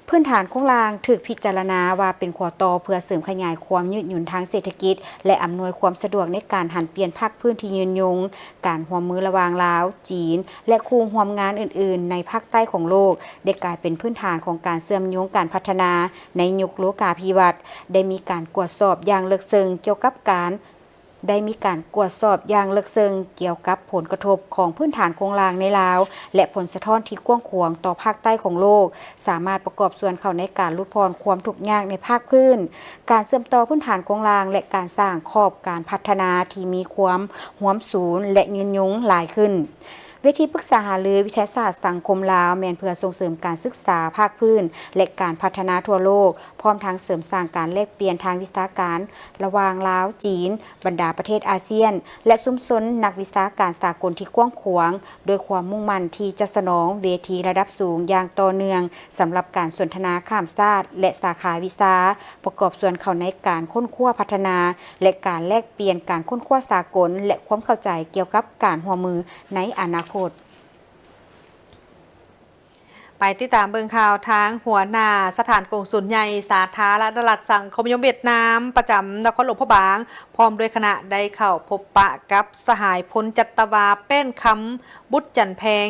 ພື້ນຖານໂຄງລ່າງຖືກພິຈາລະນາວ່າເປັນຂົວຕໍ່ເພື່ອເສີມຂະຫຍາຍຄວາມຍືດຫຍຸນທາງເສດຖະກິດ ແລະ ອຳນວຍຄວາມສະດວກໃນການຫັນປ່ຽນພາກພື້ນທີ່ຍືນຍົງ. ການຮ່ວມມືລະຫວ່າງລາວ, ຈີນ ແລະ ຄູ່ຮ່ວມງານອື່ນໆໃນພາກໃຕ້ຂອງໂລກ ໄດ້ກາຍເປັນພື້ນຖານຂອງການເຊື່ອມໂຍງການພັດທະນາໃນຍຸກໂລກາພິວັດ. ໄດ້ມີການກວດສອບຢ່າງເລິກເຊິ່ງກ່ຽວກັບການ ໄດ້ມີການກວດສອບຢ່າງເລິກເຊິ່ງກ່ຽວກັບຜົນກະທົບຂອງພື້ນຖານໂຄງລ່າງໃນລາວ ແລະ ຜົນສະທ້ອນທີ່ກວ້າງຂວາງຕໍ່ພາກໃຕ້ຂອງໂລກ, ສາມາດປະກອບສ່ວນເຂົ້າໃນການຫຼຸດຜ່ອນຄວາມທຸກຍາກໃນພາກພື້ນ, ການເຊື່ອມຕໍ່ພື້ນຖານໂຄງລ່າງ ແລະ ການສ້າງຂອບການພັດທະນາທີ່ມີຄວາມຮ່ວມສູນ ແລະ ຍືນຍົງຫຼາຍຂຶ້ນ. ເວທີປຶກສາຫາລືວິທະຍາສາດສັງຄົມລາວ ແມ່ນເພື່ອສົ່ງເສີມການສຶກສາພາກພື້ນ ແລະ ການພັດທະນາທົ່ວໂລກ, ພ້ອມທັງເສີມສ້າງການແລກປ່ຽນທາງວິຊາການລະຫວ່າງລາວ, ຈີນ, ບັນດາປະເທດອາຊຽນ ແລະ ຊຸມຊົນນັກວິຊາການສາກົນທີ່ກວ້າງຂວາງ, ດ້ວຍຄວາມມຸ່ງໝັ້ນທີ່ຈະສະໜອງເວທີລະດັບສູງຢ່າງຕໍ່ເນື່ອງ ສຳລັບການສົນທະນາຂ້າມຊາດ ແລະ ສາຂາວິຊາ, ປະກອບສ່ວນເຂົ້າໃນການຄົ້ນຄວ້າພັດທະນາ ແລະ ການແລກປ່ຽນການຄົ້ນຄວ້າສາກົນ ແລະ ຄວາມເຂົ້າໃຈກ່ຽວກັບການຮ່ວມມືໃນອະນາຄົດ. ປ ໄປຕິດຕາມເບິ່ງຂ່າວທາງ. ຫົວໜ້າສະຖານກົງສຸນໃຫຍ່ສາທາລະນະລັດສັງຄົມນິຍົມຫວຽດນາມ ປະຈຳນະຄອນຫຼວງພະບາງ ພ້ອມດ້ວຍຄະນະ ໄດ້ເຂົ້າພົບປະກັບສະຫາຍ ພົນຈັດຕະວາ ແປ້ນຄຳ ບຸດຈັນແພງ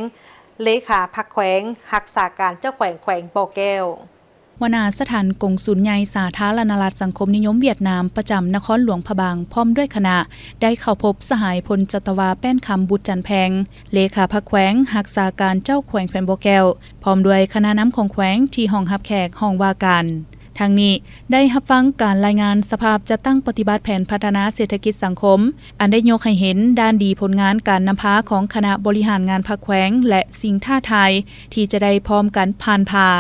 ເລຂາພັກແຂວງ, ຮັກສາການເຈົ້າແຂວງແຂວງບໍ່ແກ້ວ. ຫົວໜ້າສະຖານກົງສຸນໃຫຍ່ສາທາລະນະລັດສັງຄົມນິຍົມຫວຽດນາມ ປະຈຳນະຄອນຫຼວງພະບາງ ພ້ອມດ້ວຍຄະນະ ໄດ້ເຂົ້າພົບສະຫາຍ ພົນຈັດຕະວາ ແປ້ນຄຳ ບຸດຈັນແພງ ເລຂາພັກແຂວງ, ຮັກສາການເຈົ້າແຂວງແຂວງບໍ່ແກ້ວ ພ້ອມດ້ວຍຄະນະນຳຂອງແຂວງ ທີ່ຫ້ອງຮັບແຂກຫ້ອງວ່າການ. ທັງນີ້ ໄດ້ຮັບຟັງການລາຍງານສະພາບຈັດຕັ້ງປະຕິບັດແຜນພັດທະນາເສດຖະກິດສັງຄົມ ອັນໄດ້ຍົກໃຫ້ເຫັນດ້ານດີຜົນງານການນຳພາຂອງຄະນະບໍລິຫານງານພັກແຂວງ ແລະ ສິ່ງທ້າທາຍທີ່ຈະໄດ້ພ້ອມກັນຜ່ານຜ່າ.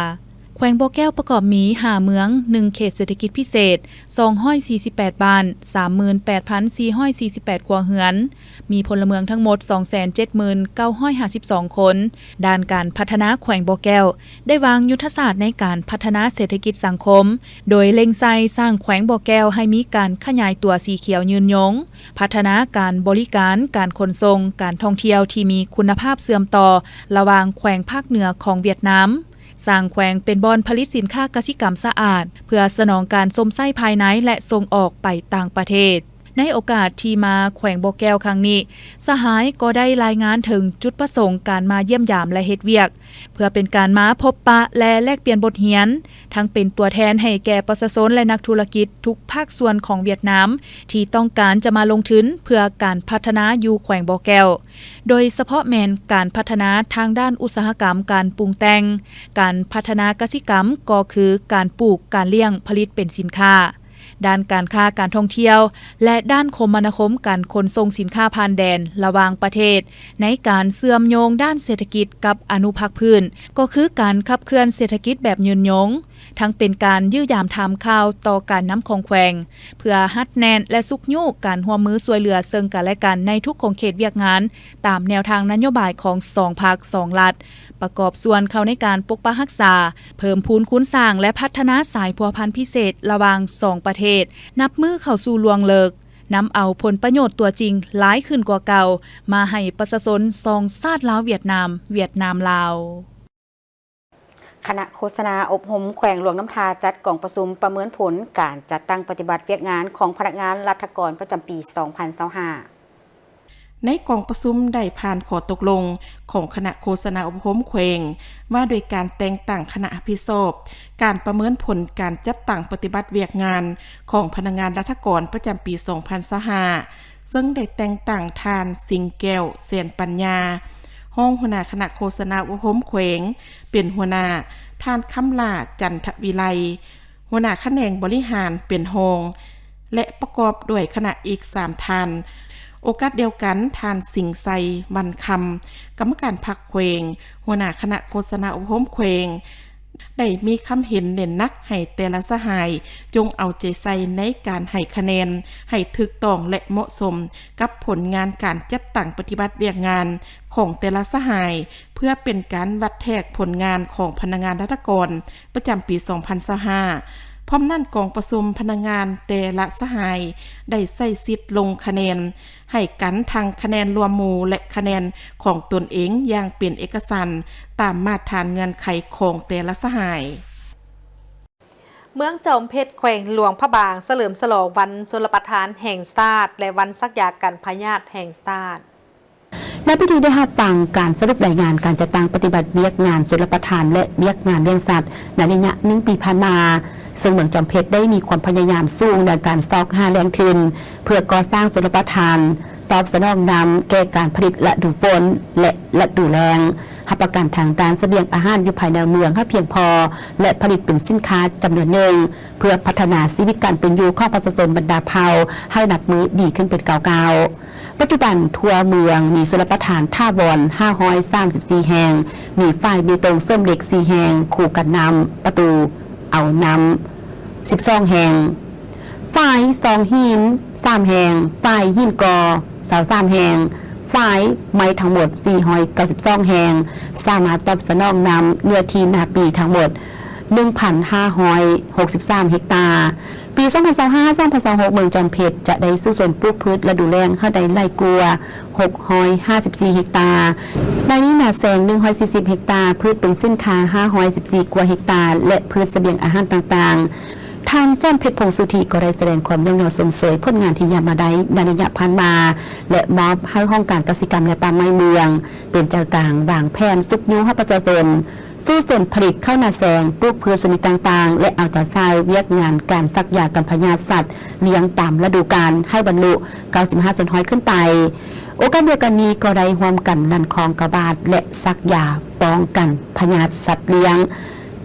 ແຂວງບໍ່ແກ້ວປະກອບມີຫ້າເມືອງ, ໜຶ່ງເຂດເສດຖະກິດພິເສດ, ສອງຮ້ອຍສີ່ສິບແປດບ້ານ, ສາມໝື່ນແປດພັນສີ່ຮ້ອຍສີ່ສິບແປດຄົວເຮືອນ, ມີພົນລະເມືອງທັງໝົດ ສອງແສນເຈັດໝື່ນເກົ້າຮ້ອຍຫ້າສິບສອງຄົນ. ດ້ານການພັດທະນາແຂວງບໍ່ແກ້ວ ໄດ້ວາງຍຸດທະສາດໃນການພັດທະນາເສດຖະກິດສັງຄົມ ໂດຍເລັ່ງໃສ່ສ້າງແຂວງບໍ່ແກ້ວໃຫ້ມີການຂະຫຍາຍຕົວສີຂຽວຍືນຍົງ, ພັດທະນາການບໍລິການ, ການຂົນສົ່ງ, ການທ່ອງທ່ຽວທີ່ມີຄຸນນະພາບເຊື່ອມຕໍ່ລະຫວ່າງແຂວງພາກເໜືອຂອງຫວຽດນາມ, ສ້າງແຂວງເປັນບ່ອນຜະລິດສິນຄ້າກະສິກຳສະອາດ ເພື່ອສະໜອງການຊົມໃຊ້ພາຍໃນ ແລະ ສົ່ງອອກໄປຕ່າງປະເທດ. ໃນໂອກາດທີ່ມາແຂວງບໍ່ແກ້ວຄັ້ງນີ້, ສະຫາຍກໍໄດ້ລາຍງານເຖິງຈຸດປະສົງການມາຢ້ຽມຢາມ ແລະ ເຮັດວຽກ ເພື່ອເປັນການມາພົບປະ ແລະ ແລກປ່ຽນບົດຮຽນ, ທັງເປັນຕົວແທນໃຫ້ແກ່ປະຊາຊົນ ແລະ ນັກທຸລະກິດທຸກພາກສ່ວນຂອງຫວຽດນາມ ທີ່ຕ້ອງການຈະມາລົງທຶນເພື່ອການພັດທະນາຢູ່ແຂວງບໍ່ແກ້ວ, ໂດຍສະເພາະແມ່ນການພັດທະນາທາງດ້ານອຸດສາຫະກຳການປຸງແຕ່ງ, ການພັດທະນາກະສິກຳ ກໍຄືການປູກ, ການລ້ຽງ, ຜະລິດເປັນສິນຄ້າ. ດ້ານການຄ້າການທ່ອງທ່ຽວ ແລະ ດ້ານຄົມມະນາຄົມການຂົນສົ່ງສິນຄ້າຜ່ານແດນລະຫວ່າງປະເທດ, ໃນການເຊື່ອມໂຍງດ້ານເສດຖະກິດກັບອະນຸພາກພື້ນ ກໍຄືການຂັບເຄື່ອນເສດຖະກິດແບບຍືນຍົງ, ທັງເປັນການຢ້ຽມຢາມຖາມຂ່າວຕໍ່ການນຳຂອງແຂວງ ເພື່ອຮັດແໜ້ນ ແລະ ຊຸກຍູ້ການຮ່ວມມືຊ່ວຍເຫຼືອເຊິ່ງກັນ ແລະ ກັນໃນທຸກຂົງເຂດວຽກງານ ຕາມແນວທາງນະໂຍບາຍຂອງສອງພັກສອງລັດ, ປະກອບສ່ວນເຂົ້າໃນການປົກປັກຮັກສາ, ເພີ່ມພູນຄູນສ້າງ ແລະ ພັດທະນາສາຍພົວພັນພິເສດລະຫວ່າງສອງປະເທດ ນັບມື້ເຂົ້າສູ່ລວງເລິກ, ນຳເອົາຜົນປະໂຫຍດຕົວຈິງຫຼາຍຂຶ້ນກວ່າເກົ່າ ມາໃຫ້ປະຊາຊົນສອງຊາດລາວ-ຫວຽດນາມ, ຫວຽດນາມ-ລາວ. ຄະນະໂຄສະນາອົບຮົມແຂວງຫຼວງນ້ຳທາ ຈັດກອງປະຊຸມປະເມີນຜົນການຈັດຕັ້ງປະຕິບັດວຽກງານຂອງພະນັກງານລັດຖະກອນປະຈຳປີສອງພັນຊາວຫ້າ. ໃນກອງປະຊຸມໄດ້ຜ່ານຂໍ້ຕົກລົງຂອງຄະນະໂຄສະນາອົບຮົມແຂວງ ວ່າດ້ວຍການແຕ່ງຕັ້ງຄະນະຮັບຜິດຊອບການປະເມີນຜົນການຈັດຕັ້ງປະຕິບັດວຽກງານຂອງພະນັກງານລັດຖະກອນປະຈຳປີສອງພັນຊາວຫ້າ ເຊິ່ງໄດ້ແຕ່ງຕັ້ງທ່ານ ສິງແກ້ວ ແສນປັນຍາ ຮອງຫົວໜ້າຄະນະໂຄສະນາອົບຮົມແຂວງ ເປັນຫົວໜ້າ, ທ່ານ ຄຳຫຼ້າ ຈັນທະວິໄລ ຫົວໜ້າຂະແໜງບໍລິຫານເປັນຮອງ ແລະ ປະກອບດ້ວຍຄະນະອີກສາມທ່ານ. ໂອກາດດຽວກັນ, ທ່ານ ສິງໄຊ ວັນຄຳ ກຳມະການພັກແຂວງ, ຫົວໜ້າຄະນະໂຄສະນາອົບຮົມແຂວງ ໄດ້ມີຄຳເຫັນເນັ້ນໜັກໃຫ້ແຕ່ລະສະຫາຍຈົ່ງເອົາໃຈໃສ່ໃນການໃຫ້ຄະແນນໃຫ້ຖືກຕ້ອງ ແລະ ເໝາະສົມກັບຜົນງານການຈັດຕັ້ງປະຕິບັດວຽກງານຂອງແຕ່ລະສະຫາຍ ເພື່ອເປັນການວັດແທກຜົນງານຂອງພະນັກງານລັດຖະກອນ ປະຈຳປີສອງພັນຊາວຫ້າ. ພ້ອມນັ້ນ, ກອງປະຊຸມພະນັກງານແຕ່ລະສະຫາຍໄດ້ໃຊ້ສິດລົງຄະແນນໃຫ້ກັນທັງຄະແນນລວມໝູ່ ແລະ ຄະແນນຂອງຕົນເອງຢ່າງເປັນເອກະສັນ ຕາມມາດຖານເງື່ອນໄຂຂອງແຕ່ລະສະຫາຍ. ເມືອງຈອມເພັດ ແຂວງຫຼວງພະບາງ ສະເຫຼີມສະຫຼອງວັນຊົນລະປະທານແຫ່ງຊາດ ແລະ ວັນສັກຢາກັນພະຍາດແຫ່ງຊາດ. ໃນພິທີໄດ້ຮັບຟັງການສະຫຼຸບລາຍງານການຈັດຕັ້ງປະຕິບັດວຽກງານຊົນລະປະທານ ແລະ ວຽກງານລ້ຽງສັດໃນໄລຍະໜຶ່ງປີຜ່ານມາ, ເຊິ່ງເມືອງຈອມເພັດໄດ້ມີຄວາມພະຍາຍາມສູງໃນການຊອກຫາແຫຼ່ງທຶນ ເພື່ອກໍ່ສ້າງຊົນລະປະທານ, ຕອບສະໜອງນຳແກ່ການຜະລິດລະດູຝົນ ແລະ ລະດູແລ້ງ, ຮັບປະກັນທາງດ້ານສະບຽງອາຫານຢູ່ພາຍໃນເມືອງໃຫ້ພຽງພໍ ແລະ ຜະລິດເປັນສິນຄ້າຈຳນວນໜຶ່ງ ເພື່ອພັດທະນາຊີວິດການເປັນຢູ່ຂອງປະຊາຊົນບັນດາເຜົ່າໃຫ້ນັບມື້ດີຂຶ້ນເປັນກ້າວໆ. ປັດຈຸບັນທົ່ວເມືອງມີຊົນລະປະທານຖາວອນຫ້າຮ້ອຍສາມສິບສີ່ແຫ່ງ, ມີຝາຍເບຕົງເສີມເຫຼັກສີ່ແຫ່ງ, ຄູກັນນ້ຳ, ປະຕູເອົານ້ຳສິບສອງແຫ່ງ, ຝາຍຊອງຫີນສາມແຫ່ງ, ຝາຍຫີນກໍຊາວສາມແຫ່ງ, ຝາຍໄມ້ທັງໝົດສີ່ຮ້ອຍເກົ້າສິບສອງແຫ່ງ, ສາມາດຕອບສະໜອງນ້ຳເນື້ອທີ່ນາປີທັງໝົດ ໜຶ່ງພັນຫ້າຮ້ອຍຫົກສິບສາມເຮັກຕາ. ປີສອງພັນຊາວຫ້າ ສອງພັນຊາວຫົກ ເມືອງຈອມເພັດຈະໄດ້ສູ້ຊົນປູກພືດລະດູແລ້ງໃຫ້ໄດ້ຫຼາຍກວ່າຫົກຮ້ອຍຫ້າສິບສີ່ເຮັກຕາ. ໃນນີ້ນາແຊງໜຶ່ງຮ້ອຍສີ່ສິບເຮັກຕາ, ພືດເປັນສິນຄ້າຫ້າຮ້ອຍສິບສີ່ກວ່າເຮັກຕາ ແລະ ພືດສະບຽງອາຫານຕ່າງໆ. ທ່ານ ສອນເພັດ ພົງສຸທີ ກໍໄດ້ສະແດງຄວາມຍ້ອງຍໍຊົມເຊີຍຜົນງານທີ່ຍາດມາໄດ້ໃນໄລຍະຜ່ານມາ ແລະ ມອບໃຫ້ຫ້ອງການກະສິກຳ ແລະ ປ່າໄມ້ເມືອງ ເປັນເຈົ້າກາງວາງແຜນຊຸກຍູ້ໃຫ້ປະຊາຊົນ ສູ້ຊົນຜະລິດເຂົ້ານາແຊງ, ປູກພືດຊະນິດຕ່າງໆ ແລະ ເອົາໃຈໃສ່ວຽກງານການສັກຢາກັນພະຍາດສັດລ້ຽງຕາມລະດູການໃຫ້ບັນລຸເກົ້າສິບຫ້າສ່ວນຮ້ອຍຂຶ້ນໄປ. ໂອກາດດຽວກັນນີ້ກໍໄດ້ຮ່ວມກັນລັນຄອງກະບາດ ແລະ ສັກຢາປ້ອງກັນພະຍາດສັດລ້ຽງ.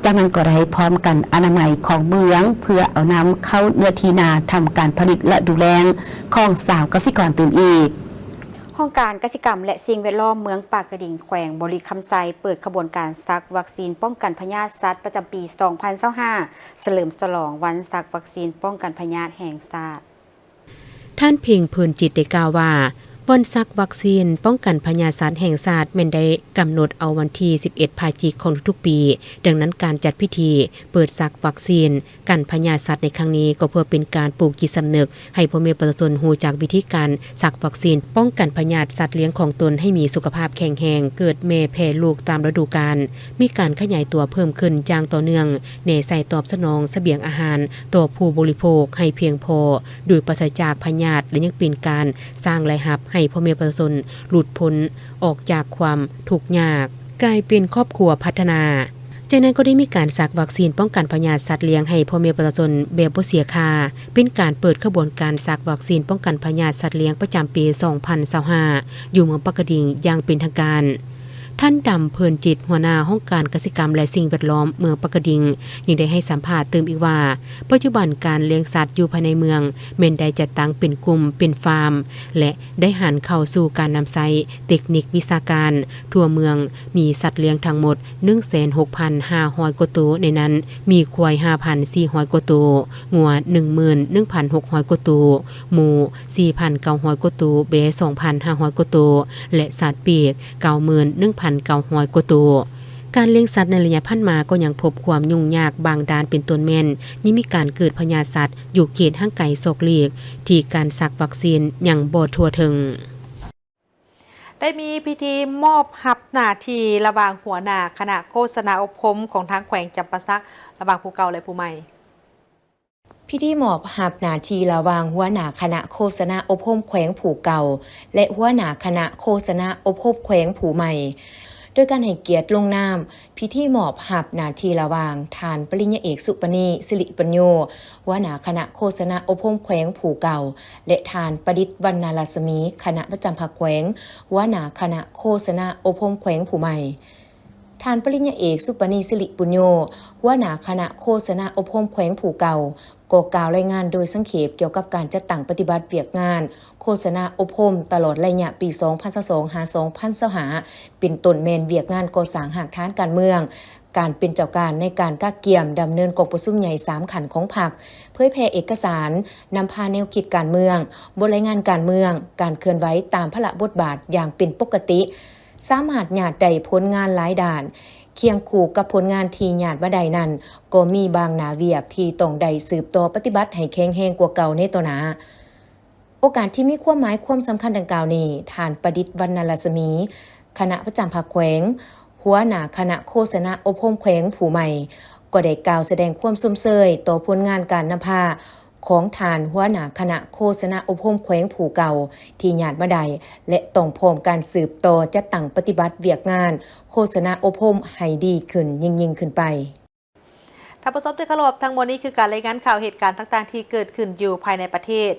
ຈາກນັ້ນກໍໄດ້ພ້ອມກັນອະນາໄມຂອງເມືອງ ເພື່ອເອົານ້ຳເຂົ້າເນື້ອທີ່ນາ ທຳການຜະລິດລະດູແລ້ງຂອງຊາວກະສິກອນຕື່ມອີກ. ຫ້ອງການກະສິກຳ ແລະ ສິ່ງແວດລ້ອມເມືອງປາກກະດິງ ແຂວງບໍລິຄຳໄຊ ເປີດຂະບວນການສັກວັກຊີນປ້ອງກັນພະຍາດສັດປະຈຳປີສອງພັນຊາວຫ້າ ສະເຫຼີມສະຫຼອງວັນສັກວັກຊີນປ້ອງກັນພະຍາດແຫ່ງຊາດ. ທ່ານ ເພັງ ເພີນຈິດ ໄດ້ກ່າວວ່າ ວັນສັກວັກຊີນປ້ອງກັນພະຍາດສັດແຫ່ງຊາດ ແມ່ນໄດ້ກຳນົດເອົາວັນທີສິບເອັດພະຈິກຂອງທຸກໆປີ. ດັ່ງນັ້ນ ການຈັດພິທີເປີດສັກວັກຊີນ ກັນພະຍາດສັດໃນຄັ້ງນີ້ ກໍເພື່ອເປັນການປູກຈິດສຳນຶກໃຫ້ພໍ່ແມ່ປະຊາຊົນຮູ້ຈັກວິທີການສັກວັກຊີນປ້ອງກັນພະຍາດສັດລ້ຽງຂອງຕົນໃຫ້ມີສຸຂະພາບແຂງແຮງ, ເກີດແມ່ແຜ່ລູກຕາມລະດູການ, ມີການຂະຫຍາຍຕົວເພີ່ມຂຶ້ນຢ່າງຕໍ່ເນື່ອງ, ແນໃສ່ຕອບສະໜອງສະບຽງອາຫານຕໍ່ຜູ້ບໍລິໂພກໃຫ້ພຽງພໍ ໂດຍປາສະຈາກພະຍາດ ແລະ ຍັງເປັນການສ້າງລາຍຮັບໃຫ້ພໍ່ແມ່ປະຊາຊົນຫຼຸດພົ້ນອອກຈາກຄວາມທຸກຍາກ. ກາຍເປັນຄອບຄົວພັດທະນາ. ຈາກນັ້ນກໍໄດ້ມີການສັກວັກຊີນປ້ອງກັນພະຍາດສັດລ້ຽງໃຫ້ພໍ່ແມ່ປະຊາຊົນແບບບໍ່ເສຍຄ່າ, ເປັນການເປີດຂະບວນການສັກວັກຊີນປ້ອງກັນພະຍາດສັດລ້ຽງປະຈຳປີສອງພັນຊາວຫ້າ ຢູ່ເມືອງປາກກະດິງຢ່າງເປັນທາງການ. ທ່ານ ດຳ ເພີນຈິດ ຫົວໜ້າຫ້ອງການກະສິກຳ ແລະ ສິ່ງແວດລ້ອມເມືອງປາກກະດິງ ຍັງໄດ້ໃຫ້ສຳພາດຕື່ມອີກວ່າ ປັດຈຸບັນການລ້ຽງສັດຢູ່ພາຍໃນເມືອງແມ່ນໄດ້ຈັດຕັ້ງເປັນກຸ່ມ, ເປັນຟາມ ແລະ ໄດ້ຫັນເຂົ້າສູ່ການນຳໃຊ້ເຕັກນິກວິຊາການ. ທົ່ວເມືອງມີສັດລ້ຽງທັງໝົດໜຶ່ງແສນຫົກພັນຫ້າຮ້ອຍກວ່າໂຕ, ໃນນັ້ນມີຄວາຍຫ້າພັນສີ່ຮ້ອຍກວ່າໂຕ, ງົວໜຶ່ງໝື່ນໜຶ່ງພັນຫົກຮ້ອຍກວ່າໂຕ, ໝູສີ່ພັນເກົ້າຮ້ອຍກວ່າໂຕ, ແບ້ສອງພັນຫ້າຮ້ອຍກວ່າໂຕ ແລະ ສັດປີກເກົ້າໝື່ນໜຶ່ງພັນເກົ້າຮ້ອຍກວ່າໂຕ. ການລ້ຽງສັດໃນໄລຍະຜ່ານມາກໍຍັງພົບຄວາມຫຍຸ້ງຍາກບາງດ້ານ, ເປັນຕົ້ນແມ່ນຍັງມີການເກີດພະຍາດສັດຢູ່ເຂດຫ່າງໄກສອກຫຼີກ ທີ່ການສັກວັກຊີນຍັງບໍ່ທົ່ວເຖິງ. ໄດ້ມີພິທີມອບຮັບໜ້າທີ່ລະຫວ່າງຫົວໜ້າຄະນະໂຄສະນາອົບຮົມຂອງທາງແຂວງຈຳປາສັກ ລະຫວ່າງຜູ້ເກົ່າ ແລະ ຜູ້ໃໝ່. ພິທີມອບຮັບໜ້າທີ່ລະຫວ່າງຫົວໜ້າຄະນະໂຄສະນາອົບຮົມແຂວງຜູ້ເກົ່າ ແລະ ຫົວໜ້າຄະນະໂຄສະນາອົບຮົມແຂວງຜູ້ໃໝ່ ໂດຍການໃຫ້ກຽດລົງນາມ ພິທີມອບຮັບໜ້າທີ່ລະຫວ່າງທ່ານປະລິນຍາເອກ ສຸປະນີ ສິລິປັນໂຍ ຫົວໜ້າຄະນະໂຄສະນາອົບຮົມແຂວງຜູ້ເກົ່າ ແລະ ທ່ານປະດິດ ວັນນະລັດສະໝີ ຄະນະປະຈຳພັກແຂວງ ຫົວໜ້າຄະນະໂຄສະນາອົບຮົມແຂວງຜູ້ໃໝ່. ທ່ານປະລິນຍາເອກ ສຸປະນີ ສິລິປຸນໂຍ ຫົວໜ້າຄະນະໂຄສະນາອົບຮົມແຂວງຜູ້ເກົ່າ ກໍກ່າວລາຍງານໂດຍສັງເຂບກ່ຽວກັບການຈັດຕັ້ງປະຕິບັດວຽກງານໂຄສະນາອົບຮົມຕະຫຼອດໄລຍະປີສອງພັນຊາວສອງ ຫາ ສອງພັນຊາວຫ້າ ເປັນຕົ້ນແມ່ນວຽກງານກໍ່ສ້າງຮາກຖານການເມືອງ, ການເປັນເຈົ້າການໃນການກະກຽມດຳເນີນກອງປະຊຸມໃຫຍ່ສາມຂັ້ນຂອງພັກ, ເຜີຍແຜ່ເອກະສານ, ນຳພາແນວຄິດການເມືອງ, ບົດລາຍງານການເມືອງ, ການເຄື່ອນໄຫວຕາມພາລະບົດບາດຢ່າງເປັນປົກກະຕິ, ສາມາດຍາດໄດ້ຜົນງານຫຼາຍດ້ານ. ຄຽງຄູ່ກັບຜົນງານທີ່ຍາດມາໄດ້ນັ້ນ, ກໍມີບາງໜ້າວຽກທີ່ຕ້ອງໄດ້ສືບຕໍ່ປະຕິບັດໃຫ້ແຂງແຮງກວ່າເກົ່າໃນຕໍ່ໜ້າ. ໂອກາດທີ່ມີຄວາມໝາຍຄວາມສຳຄັນດັ່ງກ່າວນີ້, ທ່ານປະດິດ ວັນນະລັດສະໝີ ຄະນະປະຈຳພັກແຂວງ, ຫົວໜ້າຄະນະໂຄສະນາອົບຮົມແຂວງຜູ້ໃໝ່, ກໍໄດ້ກ່າວສະແດງຄວາມຊົມເຊີຍຕໍ່ຜົນງານການນຳພາຂອງທ່ານຫົວໜ້າຄະນະໂຄສະນາອົບຮົມແຂວງຜູ້ເກົ່າທີ່ຍາດມາໄດ້ ແລະ ຕ້ອງພ້ອມການສືບຕໍ່ຈັດຕັ້ງປະຕິບັດວຽກງານໂຄສະນາອົບຮົມໃຫ້ດີຂຶ້ນຍິ່ງໆຂຶ້ນໄປ. ທ່ານຜູ້ຊົມທີ່ເຄົາລົບ, ທັງໝົດນີ້ຄືການລາຍງານຂ່າວເຫດການຕ່າງໆທີ່ເກີດຂຶ້ນຢູ່ພາຍໃນປະເທດ.